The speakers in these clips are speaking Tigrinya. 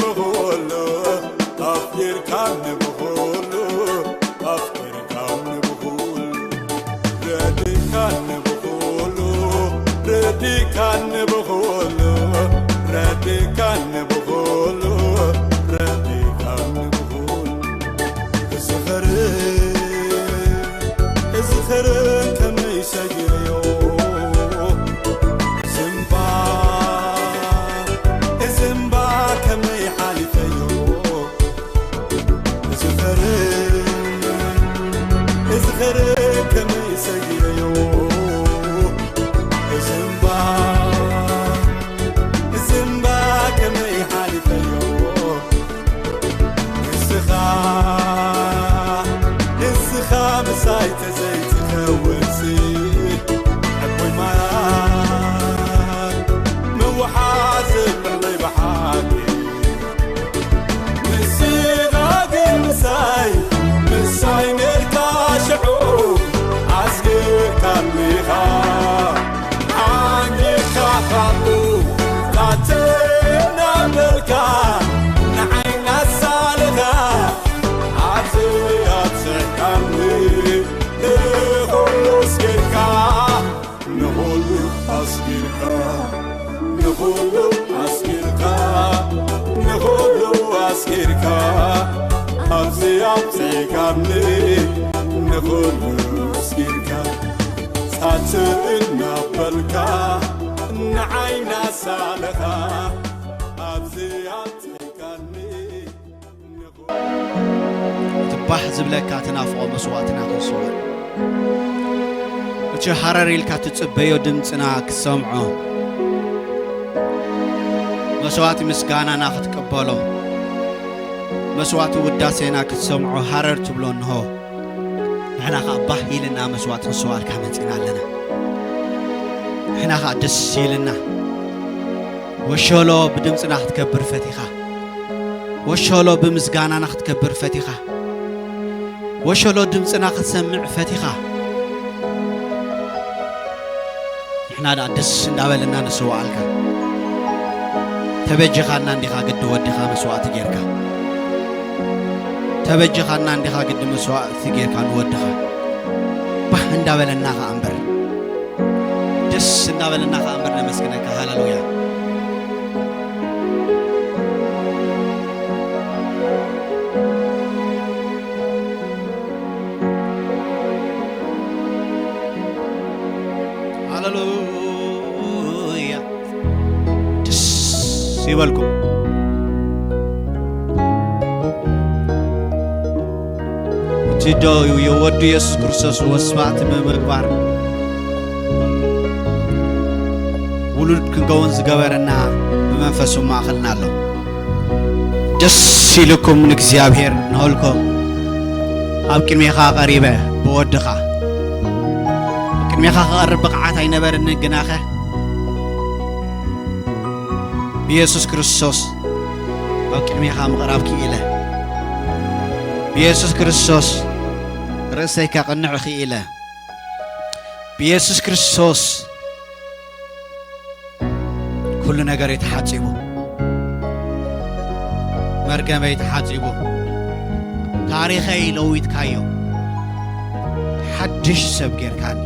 ብኹሉ ኣፍቂርካኒ ብኹሉ ኣፍቂርካኒ ብኹሉ ረዲእካኒ ብኹሉ ረዲእካኒ ብኹሉ ረዲእካኒ ብኹሉ ረዲእካኒ ብኹሉ ዝኽር ዝኽር ከመይ ሰጊረዮ ዝምባ ዝምባ ከመይ ሓሊፈዮ ዝኽር ዝኽር ከመይ ሰጊረዮ ዝምባ ዝምባ ከመይ ሓሊፈዮ ንስኻ ንስኻ ምሳይ ተዘይትኸውንሲ ሕቦይ ማያት ምውሓዝ ምዕለይ ብሓቂ ንስኻ ግን ምሳይ ምሳይ ነርካ ሽዑ ኣስጊርካኒኻ ሓንጊኻ ካብኡ ጣተናበልካ ንዓይና ሳልኻ ኣዝያ ትሕካኒ ንኹሉ ኣስጊርካ ንኹሉ ኣስጊርካ ንኹሉ ኣስጊርካ ንኹሉ ኣስጊርካ ኣብዚ ኣብፅሕካኒ ንኹሉ ኣስጊርካ ሳትእ እናበልካ ንዓይና ሳልኻ ኣብዚ ኣብፅሕካኒ እቲ ባህ ዝብለካ ትናፍቖ መስዋእትና ክንስውእ እቲ ሃረር ኢልካ ትጽበዮ ድምጽና ክትሰምዖ መስዋእቲ ምስጋናና ክትቅበሎ መስዋእቲ ውዳሴና ክትሰምዖ ሃረር ትብሎ እንሆ ንሕና ኸዓ ባህ ኢልና መስዋእቲ ክንስዋልካ መጺና ኣለና ንሕና ኸዓ ደስ ኢልና ወሸሎ ብድምጽና ክትከብር ፈቲኻ ወሸሎ ብምስጋናና ክትከብር ፈቲኻ ወሸሎ ድምጽና ክትሰምዕ ፈቲኻ ንሕና ደኣ ደስ እንዳበለና ንስዋኣልካ ተበጅኻና እንዲኻ ግዲ ወድኻ መስዋእቲ ጌርካ ተበጅኻና እንዲኻ ግዲ መስዋእቲ ጌርካ ንወድኻ ባህ እንዳበለና ኸኣ እምበር ደስ እንዳበለና ኸኣ እምበር ነመስግነካ ሃሌሉያ ሃሌሉያ ደስ ይበልኩም እቲ ዶ የወዱ የሱስ ክርስቶስ ወስባእቲ ብምግባር ውሉድ ክንከውን ዝገበረና ብመንፈሱ ማእኸልና ኣሎ ደስ ኢልኩም ንእግዚኣብሔር ንኸልኮ ኣብ ቅድሜኻ ቀሪበ ብወድኻ ኣብ ቅድሜኻ ክቐርብ ብቕዓት ኣይነበረኒ ግናኸ ብየሱስ ክርስቶስ ኣብ ቅድሜኻ ምቕራብ ክኢለ ብየሱስ ክርስቶስ ርእሰይ ከቕንዕ ክኢለ ብየሱስ ክርስቶስ ኩሉ ነገረይ ተሓጺቡ መርገመይ ተሓጺቡ ታሪኸይ ለዊጥካዮ ሓድሽ ሰብ ጌርካኒ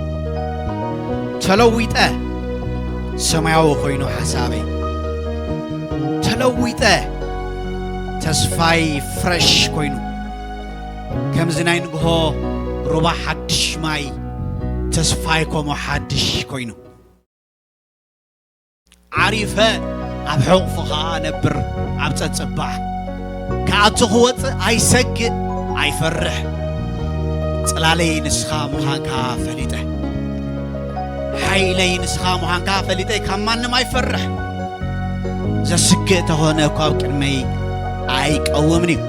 ተለዊጠ ሰማያዊ ኮይኑ ሓሳበይ ተለዊጠ ተስፋይ ፍረሽ ኮይኑ ከምዚ ናይ ንግሆ ሩባ ሓድሽ ማይ ተስፋይ ኮሞ ሓድሽ ኮይኑ ዓሪፈ ኣብ ሕቑፉኻ ነብር ኣብ ጸጽባሕ ክኣቱ ክወጽእ ኣይሰግእ ኣይፈርሕ ጽላለይ ንስኻ ምዃንካ ፈሊጠ ሓይለይ ንስኻ ምዃንካ ፈሊጠ ካብ ማንም ኣይፈርሕ ዘስግእ ተኾነ እኳ ኣብ ቅድመይ ኣይቀውምን እዩ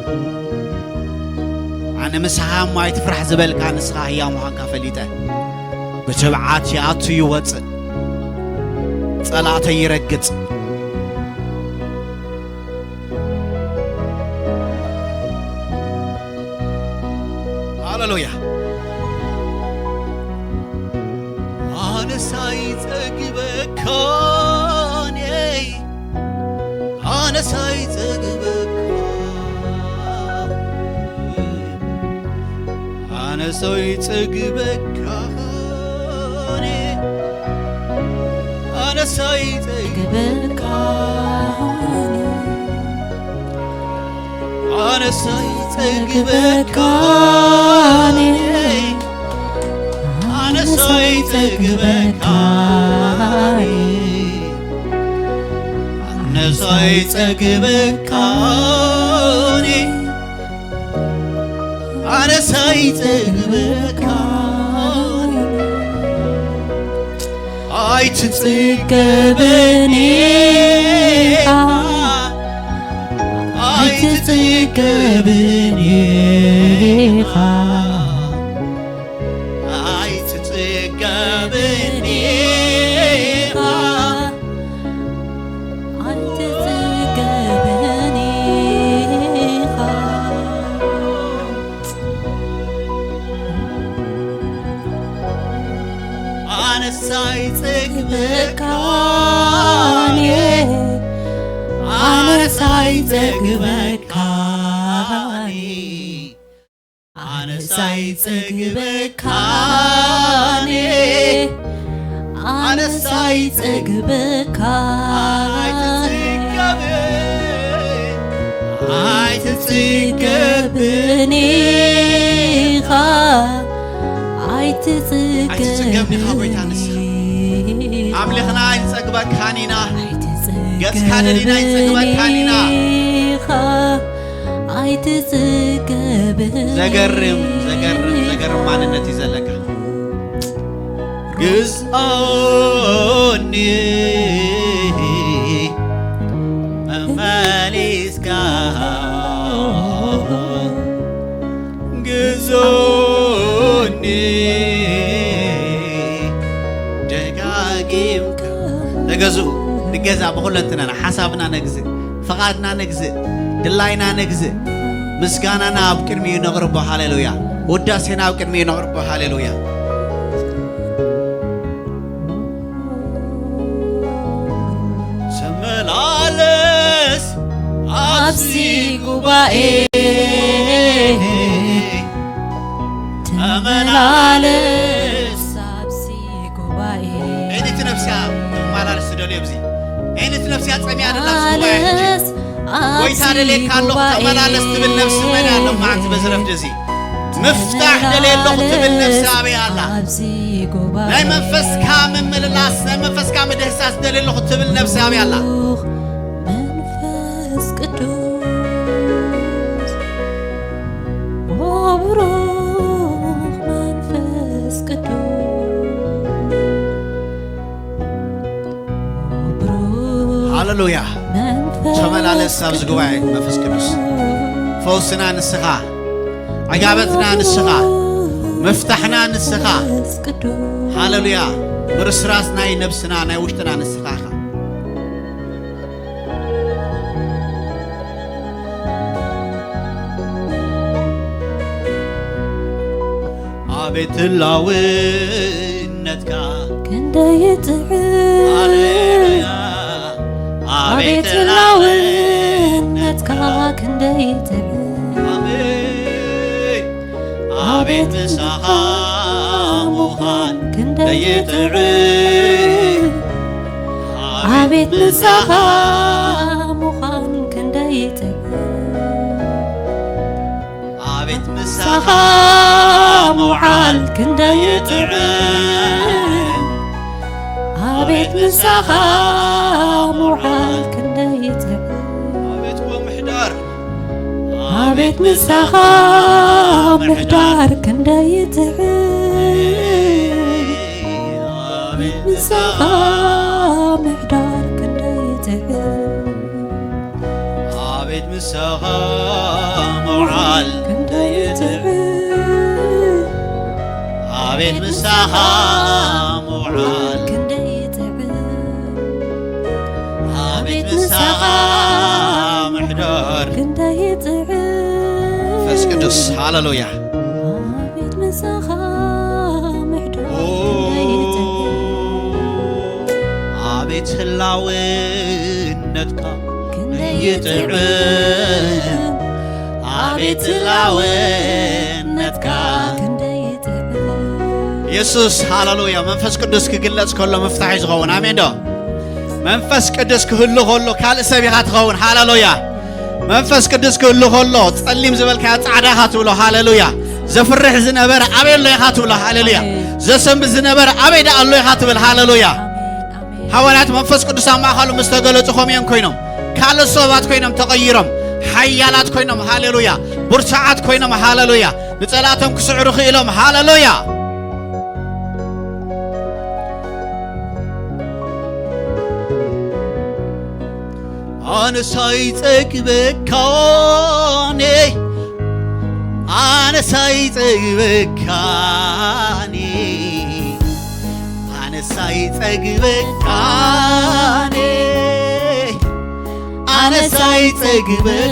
ኣነ ምሳኻ እሞ ኣይትፍራሕ ዝበልካ ንስኻ ህያ ምዃንካ ፈሊጠ ብትብዓት ይኣቱ ይወፅእ ፀላእተይ ይረግፅ ሃሌሉያ ኣነሳይ ፀግበካን ኣነሳይ ፀግበ ሳይጸግበካ ኣነ፣ ኣነ ሳይጸግበካ፣ ኣነ ሳይጸግበካ ኣነ፣ ኣነ ሳይጸግበካ ኣነ፣ ኣነ ሳይጸግበካ ኣነ፣ ኣነ ሳይጸግበካ ኣይትጽገብን ኢኻ፣ ኣይትጽገብን ኢኻ፣ ኣይትጽገብን ኢኻ። ኣይትጽገብን ኢኻ። ኣነስ ኣይጸግበካን እየ፣ ኣነስ ኣይጸግበካን እየ። ኣነስ ኣይጸግበካን እየ፣ ኣነስ ኣይጸግበካን እየ። ኣይትጽገብን፣ ኣይትጽገብን ኢኻ፣ ኣይትጽገብን ኣይትጽገብን ኢኻ ጎይታ ንስኻ። ኢኻ። ኣምሊኽና ኣይንጸግበካን ኢና። ኣይትጽገብን ገጽካ ደሊና ኣይንጸግበካን ኢና። ኢኻ። ኣይትጽገብን ዘገርም፣ ዘገርም፣ ዘገርም ማንነት እዩ ዘለካ። ግዝኣኒ መመሊስካ፣ ግዝኣኒ ደጋጊምካ። ተገዝኡ፣ ንገዛእ ብኹለንትናና፣ ሓሳብና ነግዝእ። ፍቓድና ነግዝእ፣ ድላይና ነግዝእ፣ ምስጋናና ኣብ ቅድሚኡ ነቕርቦ። ሃሌሉያ። ውዳሴና ኣብ ቅድሚኡ ነቕርቦ። ሃሌሉያ። ተመላለስ ኣብዚ ጉባኤ፣ ተመላለስ ኣብዚ ጉባኤ። እንቲ ነፍስያ ትመላለስ ትደልዮ ኣብዚ። እንቲ ነፍስያ ጸሚያ ደላ ኣብዚ ጉባኤ ሕጂ። ተመላለስ ጎይታ ኣብዚ ደልየካ ኣለኹ፣ ጉባኤ። ተመላለስ ትብል ነፍሲ መን እያ? ሎማዓንቲ በዚ ረፍዲ እዚ። ምፍታሕ ደልየ ኣለኹ ትብል ነፍሲ ኣበይ ኣላ? ኣብዚ ጉባኤ። ናይ መንፈስካ ምምልላስ፣ ናይ መንፈስካ ምድህሳስ ደልየ ኣለኹ ትብል ነፍሲ ኣበይ ኣላ? መንፈስ ቅዱስ፣ ኦ ብሩኽ መንፈስ ቅዱስ፣ ኦ ብሩኽ ሃሌሉያ። መንፈስ ተመላለስ ኣብዚ ጉባኤ መንፈስ ቅዱስ። ፈውስና ንስኻ፣ ዕጋበትና ንስኻ፣ መፍታሕና ንስኻ። መንፈስ ቅዱስ። ሃሌሉያ። ምርስራስ ናይ ነብስና ናይ ውሽጥና ንስኻ ኢኻ። ኣቤት ህላውነትካ ክንደይ ይጥዕም። ሃሌሉያ። ኣቤት ኣቤት ህላውነትካ ክንደይ ይጥዕም። ኣቤት፣ ኣቤት ምሳኻ ምዃን ክንደይ ይጥዕም። ኣቤት ምሳኻ ምዃን ክንደይ ይጥዕም። ኣቤት ምሳኻ ምውዓል ክንደይ ይጥዕም። ኣቤት ምሳኻ ምውዓል ክንደይ ይጥዕም። ኣቤት ምሕዳር። ኣቤት ምሳኻ ምሕዳር ክንደይ ይጥዕም። ኣቤት ምሳኻ ምሕዳር ክንደይ ይጥዕም። ኣቤት ምሳኻ ምውዓል ክንደይ ይጥዕም። ኣቤት ምሳኻ ምውዓል ክንደይ ይጥዕም። ኣቤት ምሳኻ ምሕዳር ክንደይ ይጥዕም። መንፈስ ቅዱስ፣ ሃሌሉያ። ኣቤት ምሳኻ ምሕዳር ኦ፣ ክንደይ ይጥዕም። ኣቤት ህላውነትካ ክንደይ ይጥዕም። ይጥዕም። ኣቤት ህላውነትካ ክንደይ የሱስ፣ ሃሌሉያ። መንፈስ ቅዱስ ክግለጽ ከሎ ምፍታሕ እዩ ዝኸውን። ኣሜን ዶ? መንፈስ ቅዱስ ክህሉ ከሎ ካልእ ሰብ ኢኻ ትኸውን። ሃሌሉያ። መንፈስ ቅዱስ ክህሉ ከሎ ጸሊም ዝበልካዮ ጻዕዳ ኢኻ ትብሎ። ሃሌሉያ። ዘፍርሕ ዝነበረ ኣበይ ኣሎ ኢኻ ትብሎ። ሃሌሉያ። ኣሜን። ዘሰንብድ ዝነበረ ኣበይ ደኣ ኣሎ ኢኻ ትብል። ሃሌሉያ። ኣሜን፣ ኣሜን። ሃዋርያት መንፈስ ቅዱስ ኣብ ማእከሉ ምስ ተገለጹ ከምኡ እዮም ኮይኖም። ካልእ ሰባት ኮይኖም ተቐይሮም። ሓያላት ኮይኖም። ሃሌሉያ። ብርቱዓት ኮይኖም። ሃሌሉያ። ንጸላእቶም ክስዕሩ ክኢሎም። ሃሌሉያ። ኣነስ ኣይጸግበካን፣ ኣነስ ኣይጸግበካን፣ ኣነስ ኣይጸግበካን፣ ኣነስ ኣይጸግበካን፣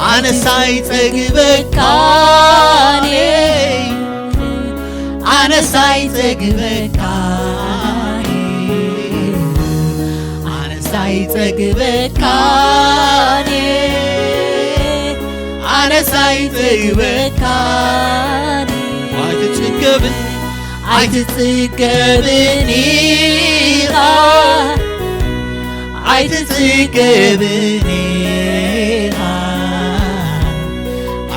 ኣነስ ኣይጸግበካን፣ ኣነስ ኣይጸግበካን፣ ኣነስ ኣይጸግበካን፣ ኣነስ ኣይጸግበካን። ኣይትጽገብን፣ ኣይትጽገብን ኢኻ፣ ኣይትጽገብን ኢኻ፣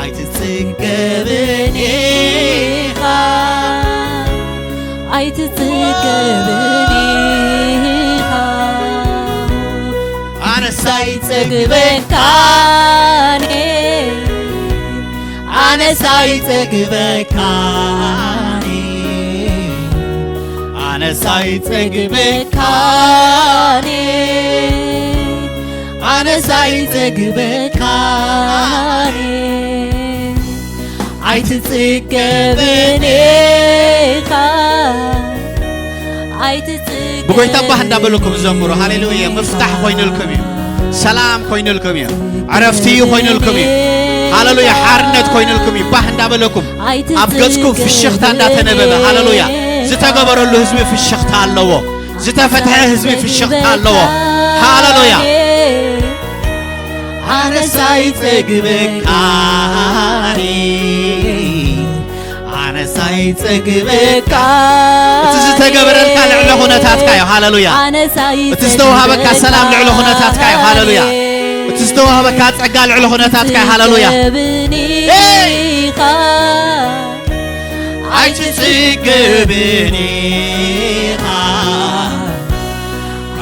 ኣይትጽገብን ኢኻ፣ ኣይትጽገብን ኢኻ። ኣነስ ኣይጸግበካን፣ ኣነስ ኣይጸግበካን፣ ኣነስ ኣይጸግበካን፣ ኣነስ ኣይጸግበካን። ኣይትጽገብን ኢኻ፣ ኣይትጽገብን። ብጎይታ ባህ እንዳበለኩም ዘምሩ። ሃሌሉያ። ምፍታሕ ኮይኑልኩም እዩ። ሰላም ኮይኑልኩም እዩ። ዕረፍቲ እዩ ኮይኑልኩም እዩ። ሃሌሉያ። ሓርነት ኮይኑልኩም እዩ። ባህ እንዳበለኩም ኣብ ገጽኩም ፍሽኽታ እንዳተነበበ። ሃሌሉያ። ዝተገበረሉ ህዝቢ ፍሽኽታ ኣለዎ። ዝተፈትሐ ህዝቢ ፍሽኽታ ኣለዎ። ሃሌሉያ። ኣነስ ኣይጸግበካን፣ ኣነስ ኣይጸግበካ። እቲ ዝተገበረልካ ልዕሊ ኩነታትካ እዩ። ሃሌሉያ። ኣነስ እቲ ዝተዋሃበካ ሰላም ልዕሊ ኩነታትካ እዩ። ሃሌሉያ። እቲ ዝተዋሃበካ ጸጋ ልዕሊ ኩነታትካ እዩ። ሃሌሉያ። ትገብን ኢኻ። ኣይትጽገብን ኢኻ፣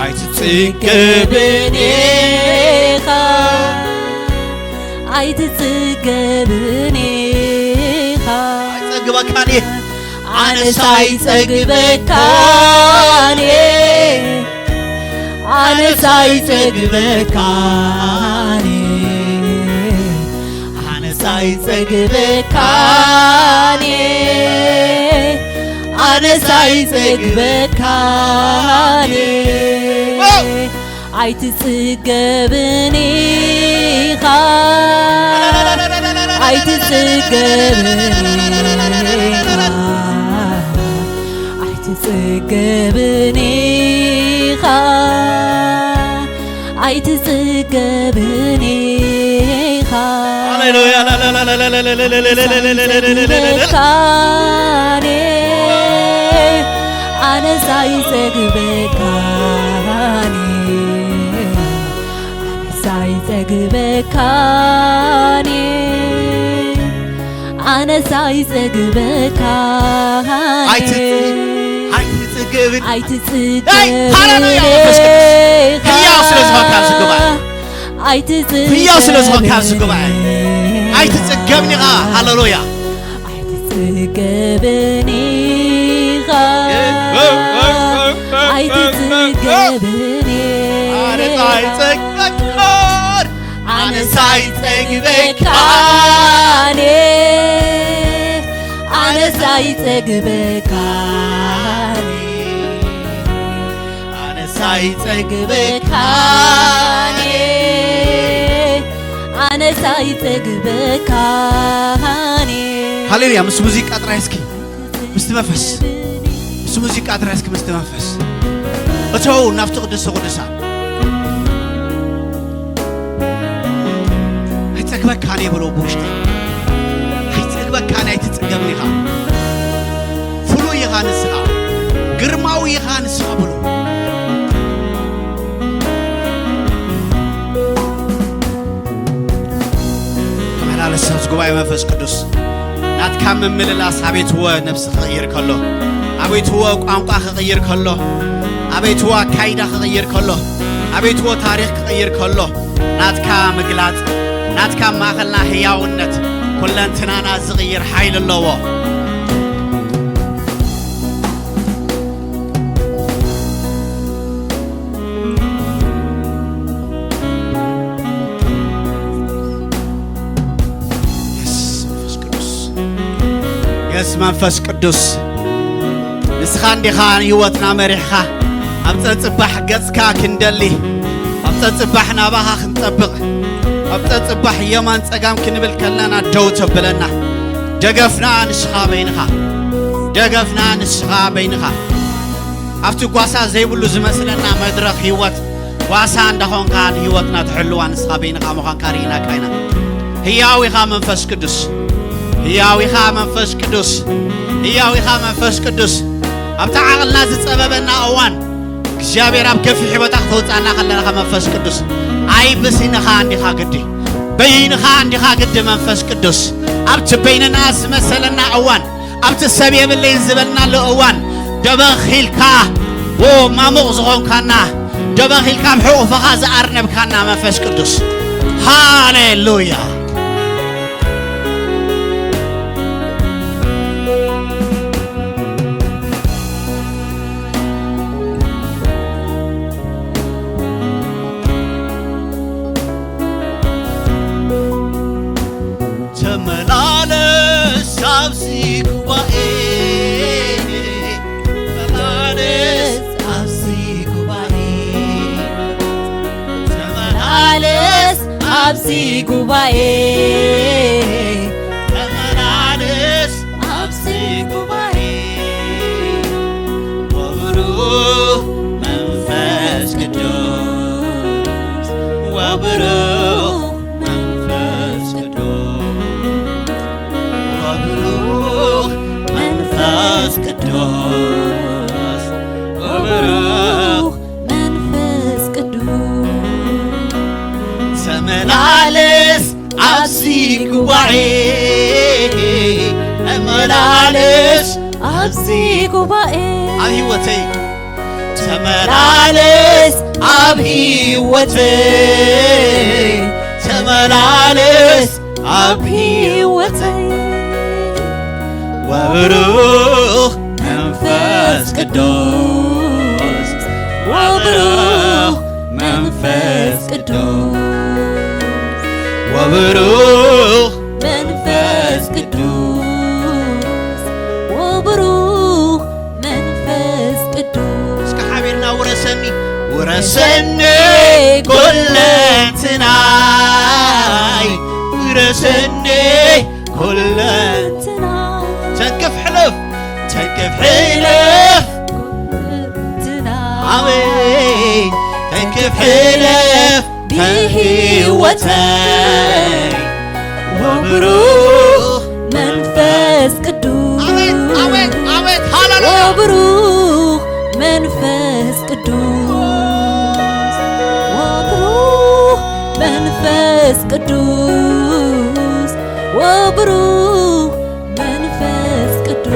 ኣይትጽገብን ኢኻ፣ ኣይትጽገብን ኢኻ። ኣይጸግበካን እየ። ኣነስ ኣይጸግበካን እየ። ኣነስ ኣይጸግበካን፣ ኣነስ ኣይጸግበካን፣ ኣነስ ኣይጸግበካን። ኣይትጽገብን ኢኻ፣ ኣይትጽገብን ኢኻ። ኣይትጽገብን ኢኻ፣ ኣይትጽገብን ኢኻ። ሃሌሉያ። ኣይትጽገብን ኢኻ፣ ኣነስ ኣይጸግበካን፣ ኣነስ ኣይጸግበካን። ኣነስ ኣይጸግበካን። ኣይትጽ-፣ ኣይትጽገብን። ኣይትጽገብን። ሃሌሉያ፣ መንፈስ ቅዱስ። ህያው ስለ ዝኾንካ ኣብዚ ጉባኤ። ኣይትጽገብን። ህያው ስለ ዝኾንካ ኣብዚ ጉባኤ። ኣይትጽገብን ኢኻ። ሃሌሉያ። ኣይትጽገብን ኢኻ። ኣይትጽገብን ኢኻ። ኣነስ ኣይጸግበካን። ኣነስ ኣይጸግበካን፣ ኣነስ ኣይጸግበካን፣ ኣነስ ኣይጸግበካን፣ ኣነስ ኣይጸግበካን። ሃሌሉያ። ምስ ሙዚቃ ጥራይ እስኪ። ምስቲ መንፈስ፣ ምስቲ ሙዚቃ ጥራይ እስኪ፣ ምስቲ መንፈስ እተው ናብቲ ቅድስተ ቅዱሳን። ኣይጸግበካን እየ በሎ ብውሽጢ። ኣይጸግበካን፣ ኣይትጸገብን ኢኻ። ኢኻ ንስኻ ብሎ። ተመላለስ ኣብዚ ጉባኤ መንፈስ ቅዱስ። ናትካ ምምልላስ ኣቤትዎ ነብሲ ክቕይር ከሎ፣ ኣቤትዎ ቋንቋ ክቕይር ከሎ፣ ኣቤትዎ ኣካይዳ ክቕይር ከሎ፣ ኣቤትዎ ታሪኽ ክቕይር ከሎ፣ ናትካ ምግላጽ፣ ናትካ ማእኸልና ህያውነት፣ ኩለንትናና ዝቕይር ሓይሊ ኣለዎ። የስ፣ መንፈስ ቅዱስ። የስ፣ መንፈስ ቅዱስ። ንስኻ እንዲኻ ንህይወትና መሪሕኻ። ኣብ ጸጽባሕ ገጽካ ክንደሊ፣ ኣብ ጸጽባሕ ናባኻ ክንጠብቕ፣ ኣብ ጸጽባሕ የማን ጸጋም ክንብል ከለና ደው ተብለና። ደገፍና ንስኻ በይንኻ። ደገፍና ንስኻ በይንኻ። ኣብቲ ጓሳ ዘይብሉ ዝመስለና መድረኽ ህይወት ጓሳ እንዳኾንካ ንህይወትና ትሕልዋ ንስኻ በይንኻ ምዃንካ ርኢናካ ኢና። ህያው ኢኻ መንፈስ ቅዱስ። ህያው ኢኻ መንፈስ ቅዱስ። ህያው ኢኻ መንፈስ ቅዱስ። ኣብቲ ዓቕልና ዝጸበበና እዋን እግዚኣብሔር ኣብ ገፊሕ ቦታ ክተውፅኣና ከለኻ መንፈስ ቅዱስ ኣይ ብስንኻ እንዲኻ ግዲ። በይንኻ እንዲኻ ግዲ መንፈስ ቅዱስ። ኣብቲ በይንና ዝመሰለና እዋን ኣብቲ ሰብ የብለይን ዝበልናሉ እዋን ደበኽ ኢልካ ዎ ማሙቕ ዝኾንካና ደበኽ ኢልካ ኣብ ሕቑፍኻ ዝኣርነብካና መንፈስ ቅዱስ። ሃሌሉያ። ተመላለስ ኣብዚ ጉባኤ፣ ተመላለስ ኣብዚ ጉባኤ፣ ተመላለስ ኣብዚ ጉባኤ፣ ተመላለስ ኣብዚ ጉባኤ፣ ወብሩኽ መንፈስ ቅዱስ፣ ወብሩኽ መንፈስ ቅዱስ፣ ወብሩኽ መንፈስ ቅዱስ፣ ወብሩኽ መንፈስ ቅዱስ። ተመላለስ ኣብዚ ጉባኤ፣ ተመላለስ ኣብዚ ጉባኤ። ኣብ ህይወተይ ተመላለስ ኣብ ህይወተይ፣ ተመላለስ ኣብ ህይወተይ። ወብሩኽ መንፈስ ቅዱስ፣ ወብሩኽ መንፈስ ቅዱስ፣ ወብሩኽ መንፈስ ቅዱስ፣ ወብሩኽ መንፈስ ቅዱስ። እስከ ሓቢርና ውረሰኒ፣ ውረሰኒ ኩለንትናይ፣ ውረሰኒ ኩለንትና። ተንክፍ ሕለፍ፣ ተንክፍ ሕለፍ፣ ኩለንትና። ኣሜን። ተንክፍ ሕለፍ ብህይወተይ ወብሩኽ መንፈስ ቅዱስ። ኣቤት፣ ኣቤት፣ ኣቤት፣ ሃሌሉያ። ወብሩኽ መንፈስ ቅዱስ፣ ወብሩኽ መንፈስ ቅዱስ፣ ወብሩኽ መንፈስ ቅዱስ።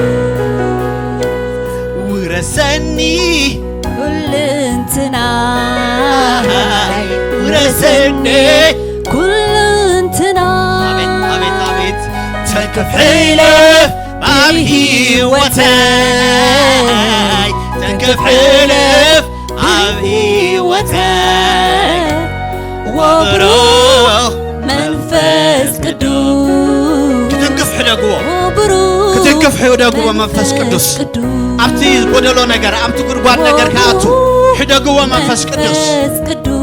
ውረሰኒ ኩልንትናይ፣ ውረሰኒ ኩልንትና። ኣቤት፣ ኣቤት፣ ኣቤት። ተንክፍ ሕለፍ ኣብ ህይወተይ፣ ተንክፍ ሕለፍ ኣብ ህይወተይ። ወብሩኽ መንፈስ ቅዱስ። ክትንክፍ ሕደግዎ። ወብሩኽ ክትንክፍ ሕደግዎ መንፈስ ቅዱስ። ቅዱስ። ኣብቲ ጎደሎ ነገር፣ ኣብቲ ጉድጓድ ነገር ክኣቱ ሕደግዎ መንፈስ ቅዱስ። መንፈስ ቅዱስ።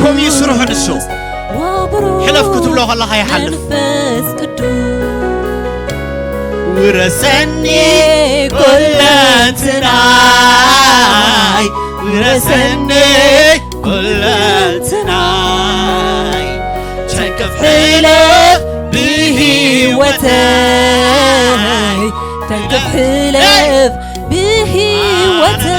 ከምኡ ይስርሑ ንሱ። ወብሩኽ ሕለፍ ክትብሎ ከለኻ ይሓልፍ። መንፈስ ቅዱስ። ውረሰኒ ኩለንትናይ፣ ውረሰኒ ኩለንትናይ። ተንክፍ ሕለፍ ብህይወተይ፣ ተንክፍ ሕለፍ ብህይወተይ።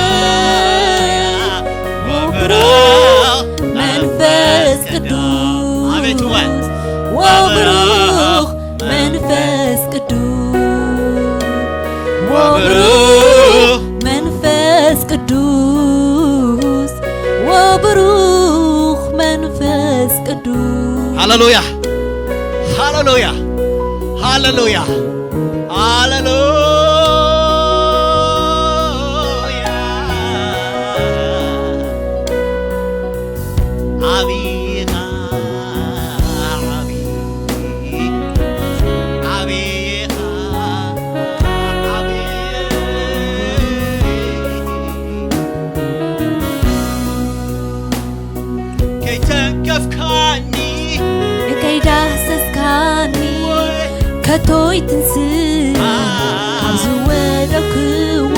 ሃሌሉያ፣ ሃሌሉያ፣ ሃሌሉያ፣ ሃሌሉያ። ዓቢኻ፣ ዓቢ፣ ዓቢኻ፣ ዓቢ። ከይተንከፍካኒ፣ ከይዳህሰስካኒ፣ ከቶ ይትንስእ ኣብ ዝወደኩዎ።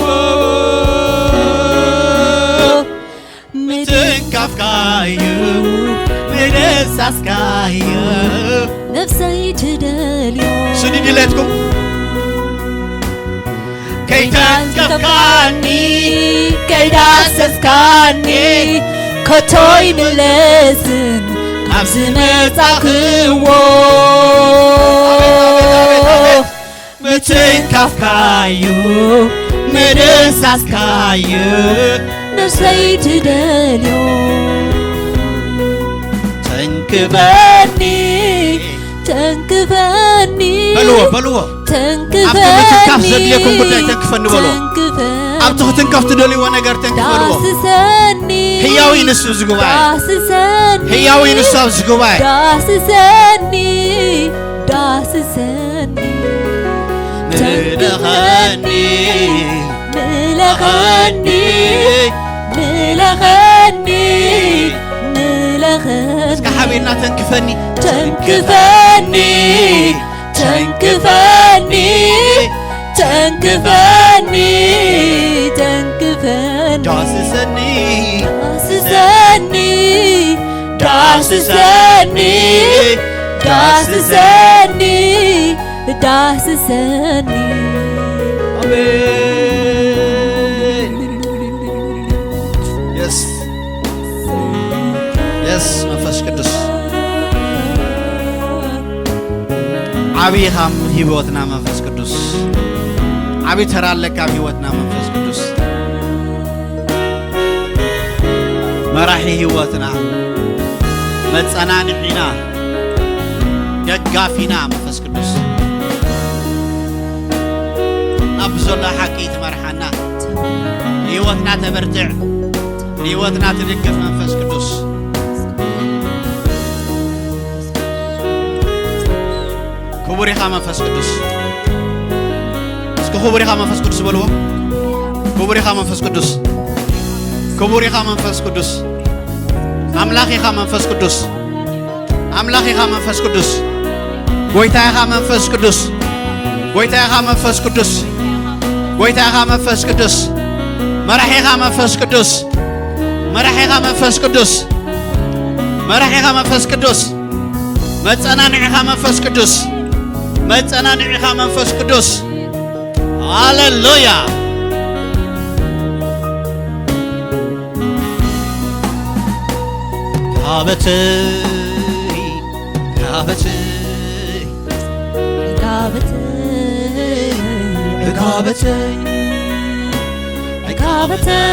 ምትንካፍካዩ፣ ምድሳስካዩ፣ ነፍሰይ ትደልዮ። ስኒ ድሌትኩም ከይተንከፍካኒ፣ ከይዳሰስካኒ፣ ከቶ ይምለስን ካብ ዝመጻኽዎ። ምትንካፍካዩ፣ ምድሳስካዩ፣ ነፍሰይ ትደልዮ። ተንክፈኒ፣ ተንክፈኒ፣ በልዎ፣ በልዎ። ተንክፈኒ፣ ኣብቲ ምትንካፍ ዘድልየኩም ጉዳይ ተንክፈኒ በልዎ። ተንክፈኒ፣ ኣብቲ ክትንከፍ ትደልይዎ ነገር ተንክፈ በልዎ። ዳስሰኒ፣ ህያው እዩ ንሱ ኣብዚ ጉባኤ። ዳስሰኒ፣ ህያው እዩ ንሱ ኣብዚ ጉባኤ። ዳስሰኒ፣ ዳስሰኒ፣ ምለኸኒ፣ ምለኸኒ፣ ምለኸኒ፣ ምለኸኒ። እስከ ሓቢርና ተንክፈኒ። ተንክፈኒ፣ ተንክፈኒ፣ ተንክፈኒ፣ ተንክፈኒ። ዳስሰኒ፣ ዳስሰኒ፣ ዳስሰኒ፣ ዳስሰኒ፣ ዳስሰኒ። ኣሜን። የስ፣ የስ፣ መንፈስ ቅዱስ ዓቢ ኢኻ ኣብ ህይወትና መንፈስ ቅዱስ። ዓቢ ተራ ኣለካ ኣብ ህይወትና መንፈስ ቅዱስ። መራሒ ህይወትና፣ መጸናንዒና፣ ደጋፊና መንፈስ ቅዱስ። ናብ ዘሎ ሓቂ ትመርሓና፣ ንህይወትና ተበርትዕ፣ ንህይወትና ትድግፍ መንፈስ ቅዱስ። ክቡር ኢኻ መንፈስ ቅዱስ። እስኪ ክቡር ኢኻ መንፈስ ቅዱስ በልዎ። ክቡር ኢኻ መንፈስ ቅዱስ። ክቡር ኢኻ መንፈስ ቅዱስ። ኣምላኽ ኢኻ መንፈስ ቅዱስ። ኣምላኽ ኢኻ መንፈስ ቅዱስ። ጎይታ ኢኻ መንፈስ ቅዱስ። ጎይታ ኢኻ መንፈስ ቅዱስ። ጎይታ ኢኻ መንፈስ ቅዱስ። መራሒ ኢኻ መንፈስ ቅዱስ። መራሒ ኢኻ መንፈስ ቅዱስ። መራሒ ኢኻ መንፈስ ቅዱስ። መጸናንዒኻ መንፈስ ቅዱስ፣ መጸናንዒኻ መንፈስ ቅዱስ። ሃሌሉያ። ዕጋበተይ፣ ዕጋበተይ፣ ዕጋበተይ፣ ዕጋበተይ፣ ዕጋበተይ፣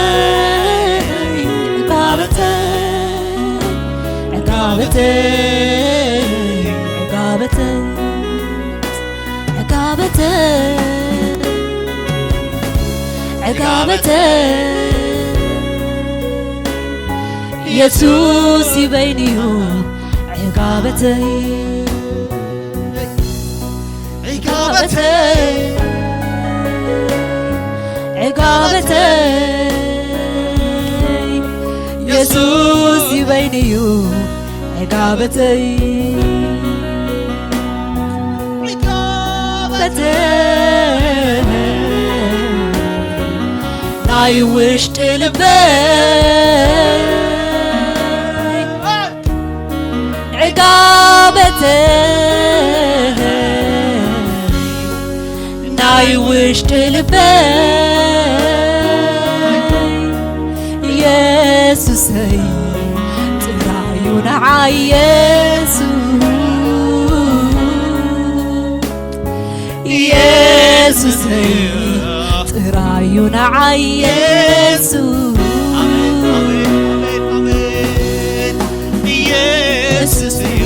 ዕጋበተይ፣ ዕጋበተይ፣ ዕጋበተይ፣ ዕጋበተይ፣ የሱስ ይበይንዩ ዕጋበተይ። ዕጋበተይ፣ ዕጋበተይ፣ የሱስ ይበይንዩ ዕጋበተይ። ዕጋበተይ፣ ናይ ውሽጢ ልበይ ዕጋበተይ፣ ናይ ውሽጢ ልበይ የሱሰይ ጥራዩ ንዓይ የሱስ፣ የሱሰይ ጥራዩ ንዓይ የሱስ። ኣሜን፣ ኣሜን፣ ኣሜን፣ ኣሜን። ኢየሱስ እዩ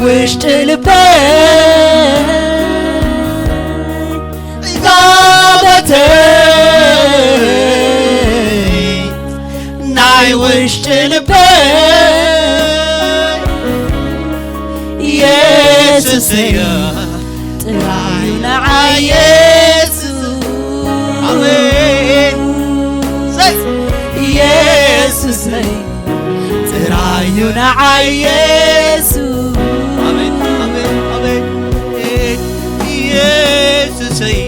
ውሽጢ ልበይ ጋበተይ ናይ ውሽጢ ልበይ የሱሰይ ጥራዩ ንዓይ የሱስ ኣሜን። የሱሰይ ጥራዩ ንዓይ የሱስ ኣሜን ኣሜን ኣሜን። የሱሰይ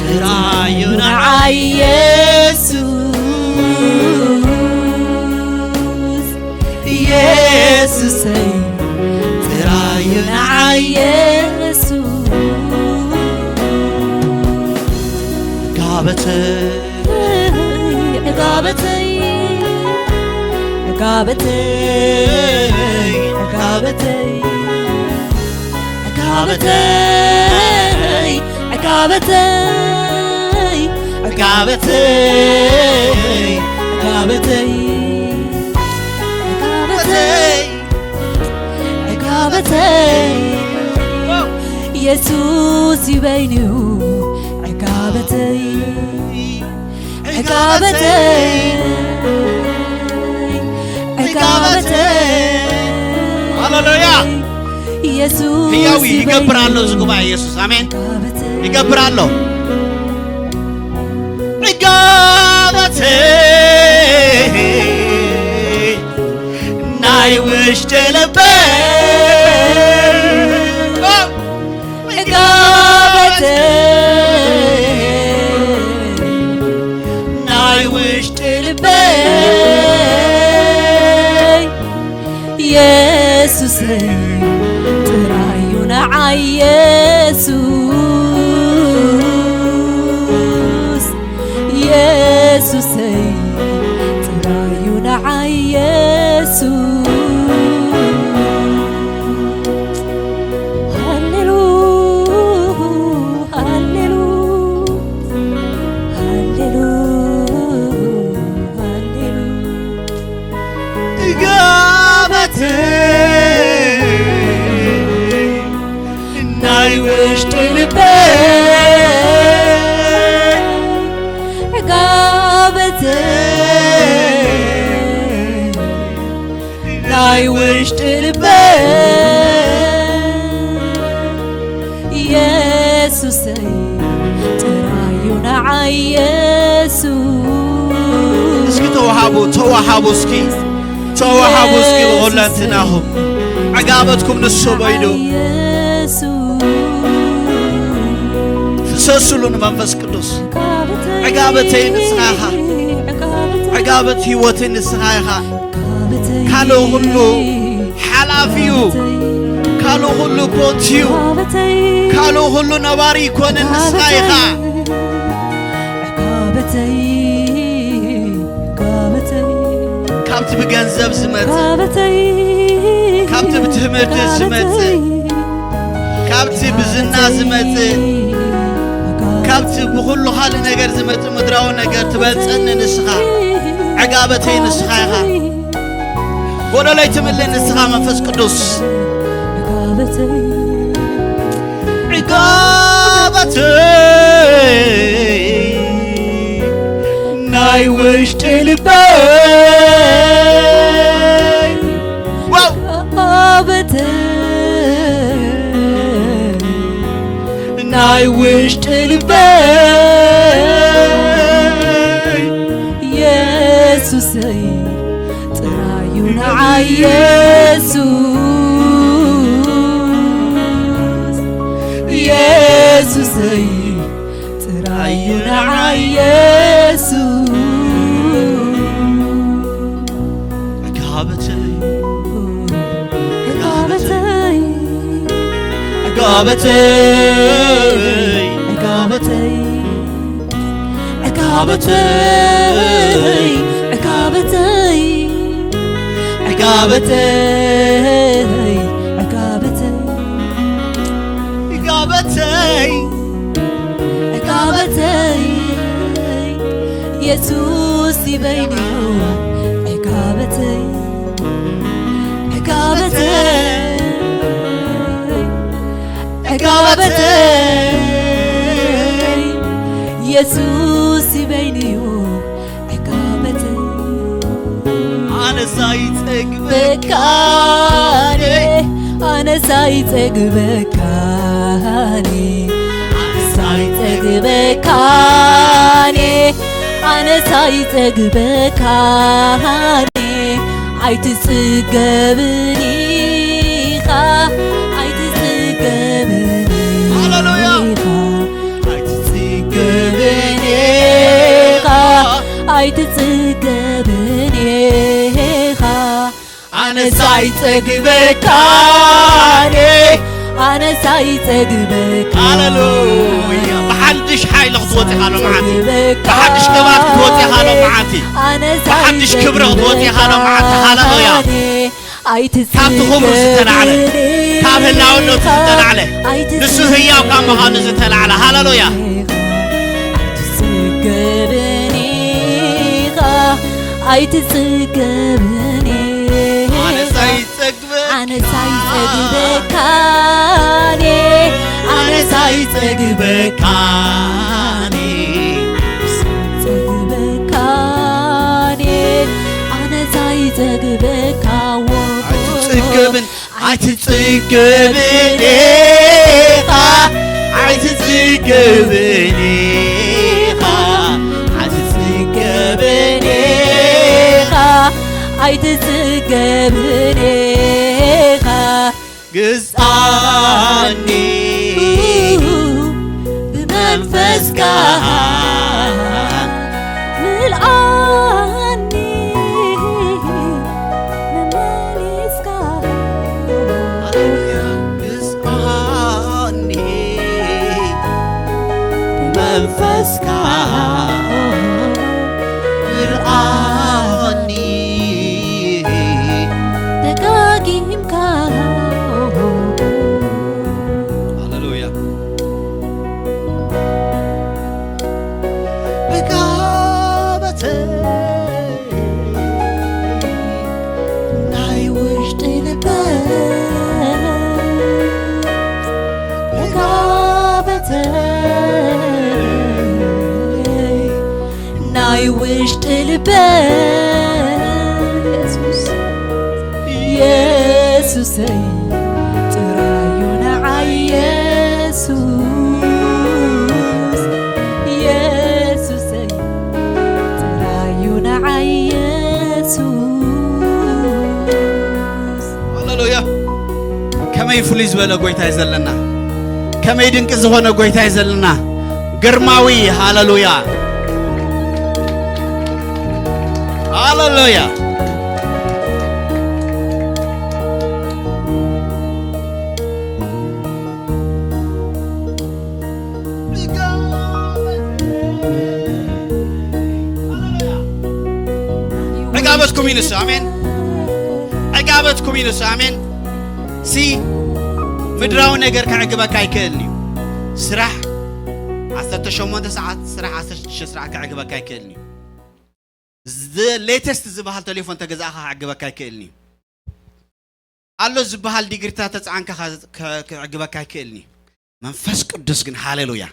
ጥራዩ ንዓይ የሱስ የሱሰይ ጥራዩ ንዓይ የሱስ ጋበተይ ዕጋበተይ ዕጋበተይ ዕጋበተይ ዕጋበተይ ዕጋበተይ ዕጋበተይ ዕጋበተይ ዕጋበተይ ዕጋበተይ የሱስ ይበይንዩ ዕጋበተይ ዕጋበተይ ዕጋበተይ ሃሌሉያ። የሱስ ህያዊ ይገብር ኣሎ እዚ ጉባኤ የሱስ። ኣሜን። ዕጋበተይ ይገብር ኣሎ። ዕጋበተይ ናይ ውሽጢ ልበይ ዕጋበተይ ናይ ውሽጢ ልበይ የሱሰይ ጥራዩ ንዓይ የሱስ የሱሰይ ጥራዩ ንዓይ የሱስ ሃሌሉ ሃሌሉ ሃሌሉ ሃሌሉ ዕጋበተይ ናይ ውሽጢ ልበይ ዕጋበተይ ናይ ውሽጢ ልበይ የሱሰይ ጥራዩ ንዓይ የሱስ እስኪ ተዋሃቡ ተዋሃቡ እስኪ ተዋሃቡ እስኪ ብኹለንትናኹም ዕጋበትኩም ንሱ በይኑ የሱስ ፍሰሱሉ ንመንፈስ ቅዱስ ዕጋበተይ ንስኻ ኢኻ ዕጋበት ህይወተይ ንስኻ ኢኻ ካልእ ኩሉ ሓላፊ እዩ ካልእ ኩሉ ቦት እዩ ካልእ ኩሉ ነባሪ ይኮነ ንስኻ ኢኻ ካብቲ ብገንዘብ ዝመጽእ ካብቲ ብትምህርቲ ዝመጽእ ካብቲ ብዝና ዝመጽእ ካብቲ ብኹሉ ካልእ ነገር ዝመጽእ ምድራዊ ነገር ትበልጸኒ ንስኻ ዕጋበተይ ንስኻ ኢኻ ጎደለይ ትምልእ ንስኻ መንፈስ ቅዱስ ዕጋበተይ ናይ ውሽጢ ልበይ ዕጋበተይ ናይ ውሽጢ ልበይ የሱሰይ ጥራዩ ንዓይ የሱስ የሱሰይ ጥራዩ ንዓይ የሱስ ዕጋበተይ ዕጋበተይ ዕጋበተይ ዕጋበተይ ዕጋበተይ ዕጋበተይ ዕጋበተይ ዕጋበተይ ዕጋበተይ ዕጋበተይ የሱስ ይበይኑ ዕጋበተይ ዕጋበተይ ዕጋበተይ የሱስ ይበይንዩ ዕጋበተይ። ኣነሳ ይጸግበካኔ ኣነሳ ይጸግበካኔ ኣነሳ ይጸግበካኔ ኣነሳ ይጸግበካኔ ኣይትጽገብን ኢኻ ኣይትጽገብን ሃሌሉያ። ኢኻ ኣይትጽገብን ኢኻ ኣይትጽገብን ኢኻ ኣነሳ ይጸግበካኔ ኣነሳ ይጸግበካ ሃሌሉያ። ብሓድሽ ሓይሊ ክትወጽእ ኢኻ ሎምዓንቲ። ብሓድሽ ቅብኣት ክትወጽእ ኢኻ ሎምዓንቲ። ኣነሳ ብሓድሽ ክብሪ ክትወጽእ ኢኻ ሎምዓንቲ። ሃሌሉያ። ካብቲ ክብሩ ዝተላዕለ፣ ካብ ህላውነቱ ዝተላዕለ፣ ንሱ ህያው ካብ ምዃኑ ዝተላዕለ። ሃሌሉያ። ኣይትጽገብን ኢኻ ኣይትጽገብን ኣነሳ ይጸግበካ ኣነሳ ይጸግበካኔ ኣነሳ ይጸግበካኔ ይጸግበካኔ ኣነሳ ይጸግበካዎ ኣይትጽገብን ኣይትጽገብን ኢኻ ኣይትጽገብን ኢኻ ኣይትጽገብን ኢኻ ኣይትጽገብን ኢኻ ግዝኣኒ ብመንፈስካ ምልኣኒ መመሊስካ ሃሌሉያ ግዝኣኒ ብመንፈስካ ምልኣኒ ደጋጊምካ ሃሌሉያ ብጋበተይ ናይ ውሽጢ ልበይ ብጋበተይ ናይ ውሽጢ ልበይ የሱስ የሱሰይ ጥራዩ ንዓይ የሱስ የሱሰይ ጥራዩ ንዓይ የሱስ ሃሌሉያ ከመይ ፍሉይ ዝበለ ጎይታ እዩ ዘለና ከመይ ድንቂ ዝኾነ ጎይታ እዩ ዘለና ግርማዊ ሃሌሉያ ሃሌሉያ ዕጋበትኩም እዩ ንሱ ኣሜን ዕጋበትኩም እዩ ንሱ ኣሜን ሲ ምድራዊ ነገር ከዕግበካ ኣይክእልን እዩ ስራሕ ዓሰርተ ሸሞንተ ሰዓት ስራሕ ዓሰርተ ሽዱሽተ ስራሕ ከዕግበካ ኣይክእልን እዩ ሌተስት ዝበሃል ቴሌፎን ተገዛእኻ ከዕግበካ ኣይክእልን እዩ ኣሎ ዝበሃል ዲግሪታት ተፃዓንካ ክዕግበካ ኣይክእልን እዩ መንፈስ ቅዱስ ግን ሃሌሉያ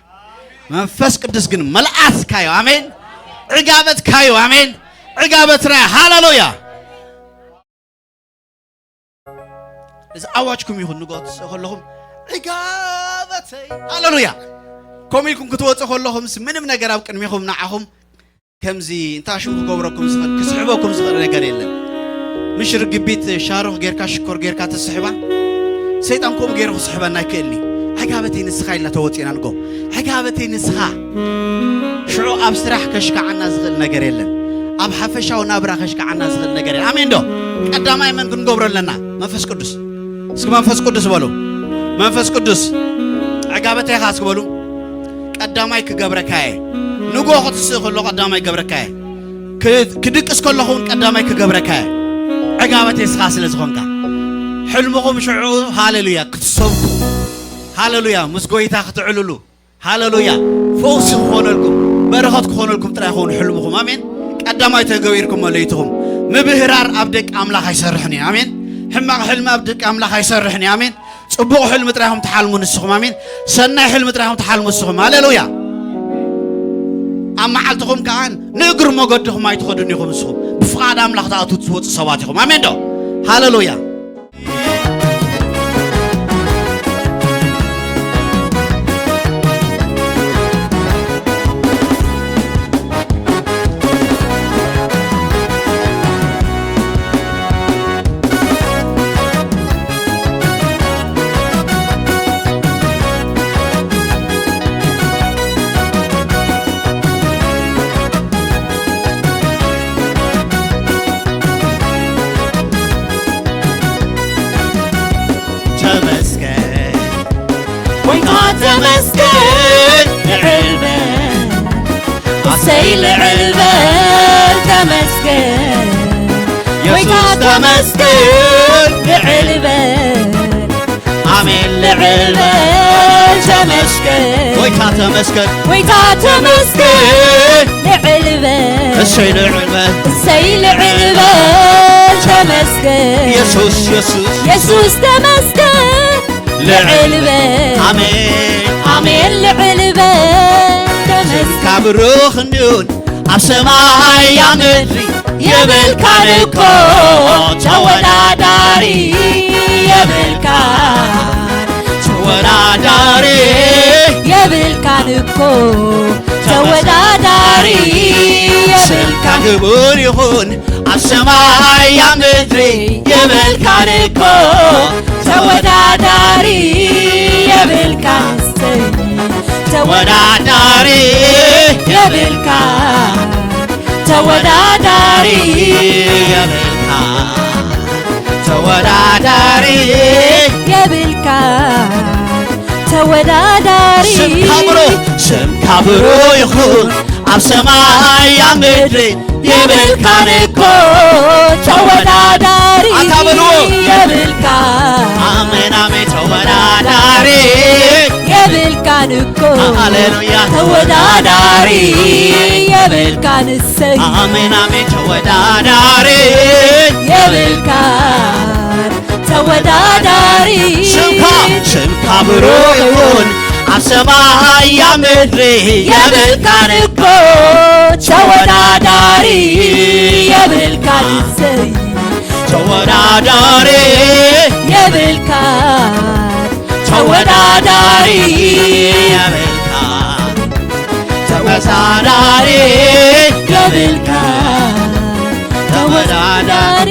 መንፈስ ቅዱስ ግን መልኣትካዮ ኣሜን ዕጋበትካዮ ኣሜን ዕጋበትና ሃሌሉያ እዚ ኣዋጅኩም ይኹን ንጎ ትስእ ከለኹም ዕጋበተይ ሃሌሉያ ከምኡ ኢልኩም ክትወፁ ከለኹምስ ምንም ነገር ኣብ ቅድሚኹም ንዓኹም ከምዚ እንታይ ሽም ክገብረኩም ዝኽእል ክስሕበኩም ዝኽእል ነገር የለን ምሽ ርግቢት ሻሮኽ ጌርካ ሽኮር ጌርካ ትስሕባ ሰይጣን ከምኡ ገይሩ ክስሕበና ኣይክእልኒ ዕጋበተይ ንስኻ ኢልና ተወፂና ንጎ ዕጋበተይ ንስኻ ሽዑ ኣብ ስራሕ ከሽካዓና ዝኽእል ነገር የለን ኣብ ሓፈሻዊ ናብራ ከሽካዓና ዝኽእል ነገር የለን ኣሜን ዶ ቀዳማይ መን ክንገብሮ ኣለና መንፈስ ቅዱስ እስኪ መንፈስ ቅዱስ በሉ መንፈስ ቅዱስ ዕጋበተይ ኢኻ እስኪ በሉ ቀዳማይ ክገብረካየ ንጎ ክትስእ ከሎ ቀዳማይ ገብረካየ ክድቅስ ከለኹ እውን ቀዳማይ ክገብረካየ ዕጋበተይ እስኻ ስለ ዝኾንካ ሕልምኹም ሽዑ ሃሌሉያ ክትሰብኩ ሃሌሉያ ምስ ጎይታ ክትዕልሉ ሃሌሉያ ፈውሲ ክኾነልኩም በረኸት ክኾነልኩም ጥራይ ይኸውን ሕልምኹም ኣሜን ቀዳማይ ተገቢርኩም መለይትኹም ምብህራር ኣብ ደቂ ኣምላኽ ኣይሰርሕን እዩ ኣሜን ሕማቕ ሕልሚ ኣብ ደቂ ኣምላኽ ኣይሰርሕን እዩ ኣሜን ጽቡቕ ሕልሚ ጥራይ ኢኹም ትሓልሙ ንስኹም። ኣሜን። ሰናይ ሕልሚ ጥራይ ኢኹም ትሓልሙ ንስኹም። ሃሌሉያ። ኣብ መዓልትኹም ከኣ ንእግሪ መገድኹም ኣይትኸዱን ኢኹም ንስኹም። ብፍቓድ ኣምላኽ ትኣትዉ ትወጹ ሰባት ኢኹም። ኣሜን ዶ? ሃሌሉያ። ተመስገን ጎይታ ተመስገን፣ ልዕል በል፣ ኣሰይ ልዕል በል፣ ተመስገን ጎይታ የሱስ ተመስገን፣ ልዕል በል። ኣሜን ልዕል በል፣ ተመስገን ጎይታ ተመስገን፣ ጎይታ ተመስገን፣ ልዕል በል፣ እሰይ ልዕል በል፣ እሰይ ልዕል በል፣ ተመስገን የሱስ የሱስ የሱስ ተመስገን፣ ልዕል በል። ኣሜን። ኣሜን ልዕል በል፣ ተመስገን። ስምካ ብሩኽ እንዲሁን ኣብ ሰማይ ኣብ ምድሪ የብልካን እኮ ተወዳዳሪ፣ የብልካን ተወዳዳሪ፣ የብልካን እኮ ተወዳዳሪ፣ ስምካ የብልካን ክቡር ይኹን ኣብ ሰማይ ኣብ ምድሪ የብልካን እኮ ተወዳዳሪ፣ የብልካን እሰይ፣ ተወዳዳሪ የብልካን፣ ተወዳዳሪ የብልካን፣ ተወዳዳሪ የብልካን፣ ተወዳዳሪ ስምካ ብሩኽ፣ ስምካ ብሩኽ ይኹን ኣብ ሰማይ ኣብ ምድሪ የብልካን እኮ ተወዳዳሪ ኣታ በልዎ። የብልካን። ኣሜን፣ ኣሜን። ተወዳዳሪ የብልካን እኮ ሃሌሉያ። ተወዳዳሪ የብልካን እሰይ። ኣሜን፣ ኣሜን። ተወዳዳሪ የብልካን ተወዳዳሪ ስምካ፣ ስምካ ብሩኽ ይኹን ኣብ ሰማይ ኣብ ምድሪ የብልካን እኮ ተወዳዳሪ የብልካን እሰይ ተወዳዳሪ የብልካን ተወዳዳሪ የብልካን ተወዳዳሪ የብልካን ተወዳዳሪ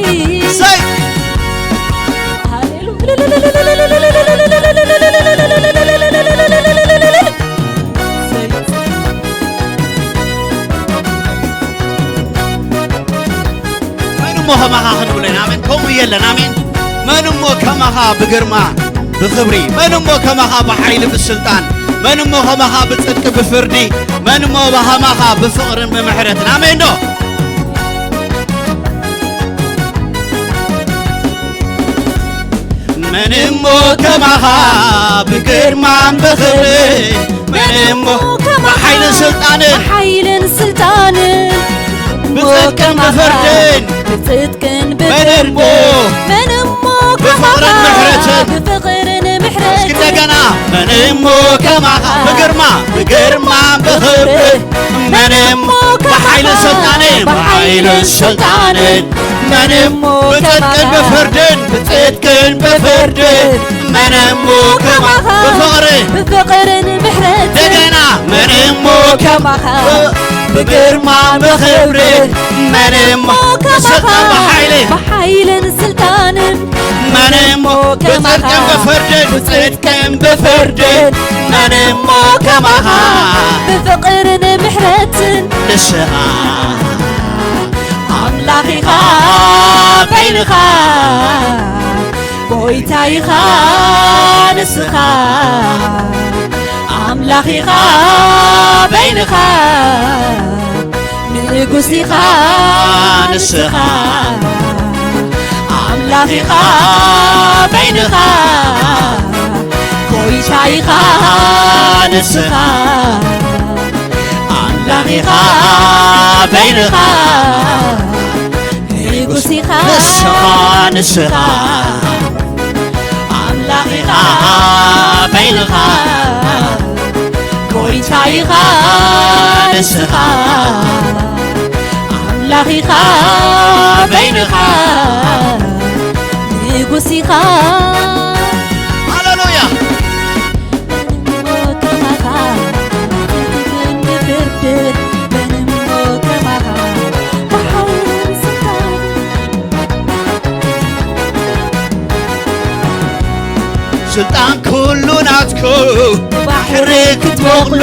እሰይ መን እሞ ከማኻ ክንብሎ ኢና? ኣሜን። ከምኡ የለን። ኣሜን። መን እሞ ከማኻ ብግርማ ብኽብሪ? መን እሞ ከማኻ ብሓይሊ ብስልጣን? መን እሞ ከማኻ ብጽድቂ ብፍርዲ? መን እሞ ከማኻ ብፍቕርን ብምሕረትን? ኣሜን ዶ? መን እሞ ከማኻ ብግርማን ብኽብሪ? መን እሞ ከማኻ ብሓይልን ስልጣንን? ብሓይልን ስልጣንን ብጽድቅን ብፍርድን? ብጽድቅን መን እሞ ብፍርድን? መን እሞ ብፍቕርን ከማኻ ምሕረትን? ብፍቕርን ምሕረትን? እስኪ እንደገና። መን እሞ ከማኻ ብግርማ፣ ብግርማ ብኽብሪ? መን እሞ ከማኻ ብሓይልን ስልጣንን? ብሓይልን ስልጣንን? መን እሞ ብጽድቅን ከማኻ ብፍርድን? ብጽድቅን ብፍርድን? መን እሞ ከማኻ ከማኻ ብፍቕሪ ብፍቕርን ምሕረትን? እንደገና። መን እሞ ከማኻ ብ-፣ ብግርማ ብኽብሪ? መን እሞ ከማኻ ብስልጣን ብሓይሊ? ብሓይልን ስልጣንን? መን እሞ ብጽድቅን ከማኻ ብፍርድን? ብጽድቅን ብፍርድን? መን እሞ ከማኻ ብፍቕርን ምሕረትን? ንስኻ ኣምላኽ ኢኻ በይንኻ፣ ጎይታ ኢኻ ንስኻ፣ ኣምላኽ ኢኻ በይንኻ፣ ንጉስ ኢኻ ንስኻ፣ ኣምላኽ ኢኻ በይንኻ፣ ጎይታ ኢኻ ንስኻ፣ ኣምላኽ ኢኻ በይንኻ፣ ንጉስ ኢኻ ንስኻ፣ ንስኻ ኣምላኽ ኢኻ በይንኻ፣ ጎይታ ኢኻ ንስኻ፣ ኣምላኽ ኢኻ በይንኻ፣ ንጉስ ኢኻ። ሃሌሉያ። ስልጣን ኩሉ ናትኩ፣ ባሕሪ ክትበቕሎ፣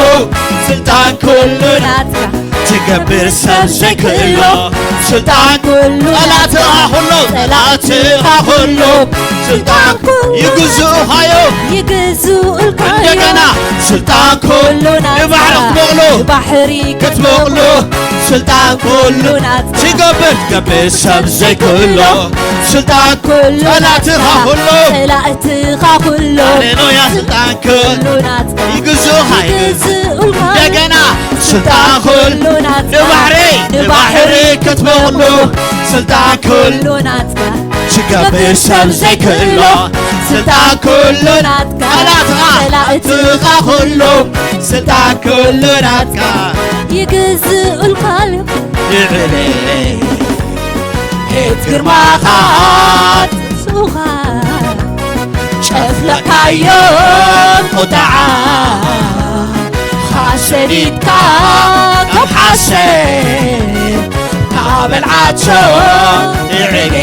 ስልጣን ኩሉ ናትካ፣ ትገብር ሰብ ዘይክእሎ። ስልጣን ኩሉ ጠላትኻ ኩሉ፣ ጠላትኻ ኩሉ፣ ስልጣን ኩሉ ይግዝኡኻዮ። ይግዝኡልካዮ። እንደገና ስልጣን ኩሉ ኩሉ ናትካ፣ ንባሕሪ ክትበቕሎ፣ ባሕሪ ክትበቕሎ፣ ስልጣን ኩሉ ኩሉ ናትካ፣ ትገብር፣ ትገብር ሰብ ዘይክእሎ። ስልጣን ኩሉ ጠላትኻ ናትካ፣ ኩሉ፣ ጠላእትኻ ኩሉ፣ ሃሌሉያ። ስልጣን ኩሉ ኩሉ ናትካ፣ ይግዝኡኻ፣ ይግዝኡልካ። እንደገና ስልጣን ኩሉ ኩሉ ናትካ፣ ንባሕሪ፣ ንባሕሪ ንባሕሪ ክትበቕሉ፣ ስልጣን ኩሉ ኩሉ ናትካ፣ ትገብር ሰብ ዘይክእሎ። ስልጣን ኩሉ ናትካ፣ ጠላትኻ፣ ጠላእትኻ ኩሉ፣ ስልጣን ኩሉ ናትካ፣ ይግዝኡልካ ኣሎ። ልዕሊ ቤት ግርማኻ፣ ሱኻ ጨፍለካዮም ቁጥዓ፣ ኻሰዲድካ ከም ሓሰብ ካበልዓቶ ንዕቤ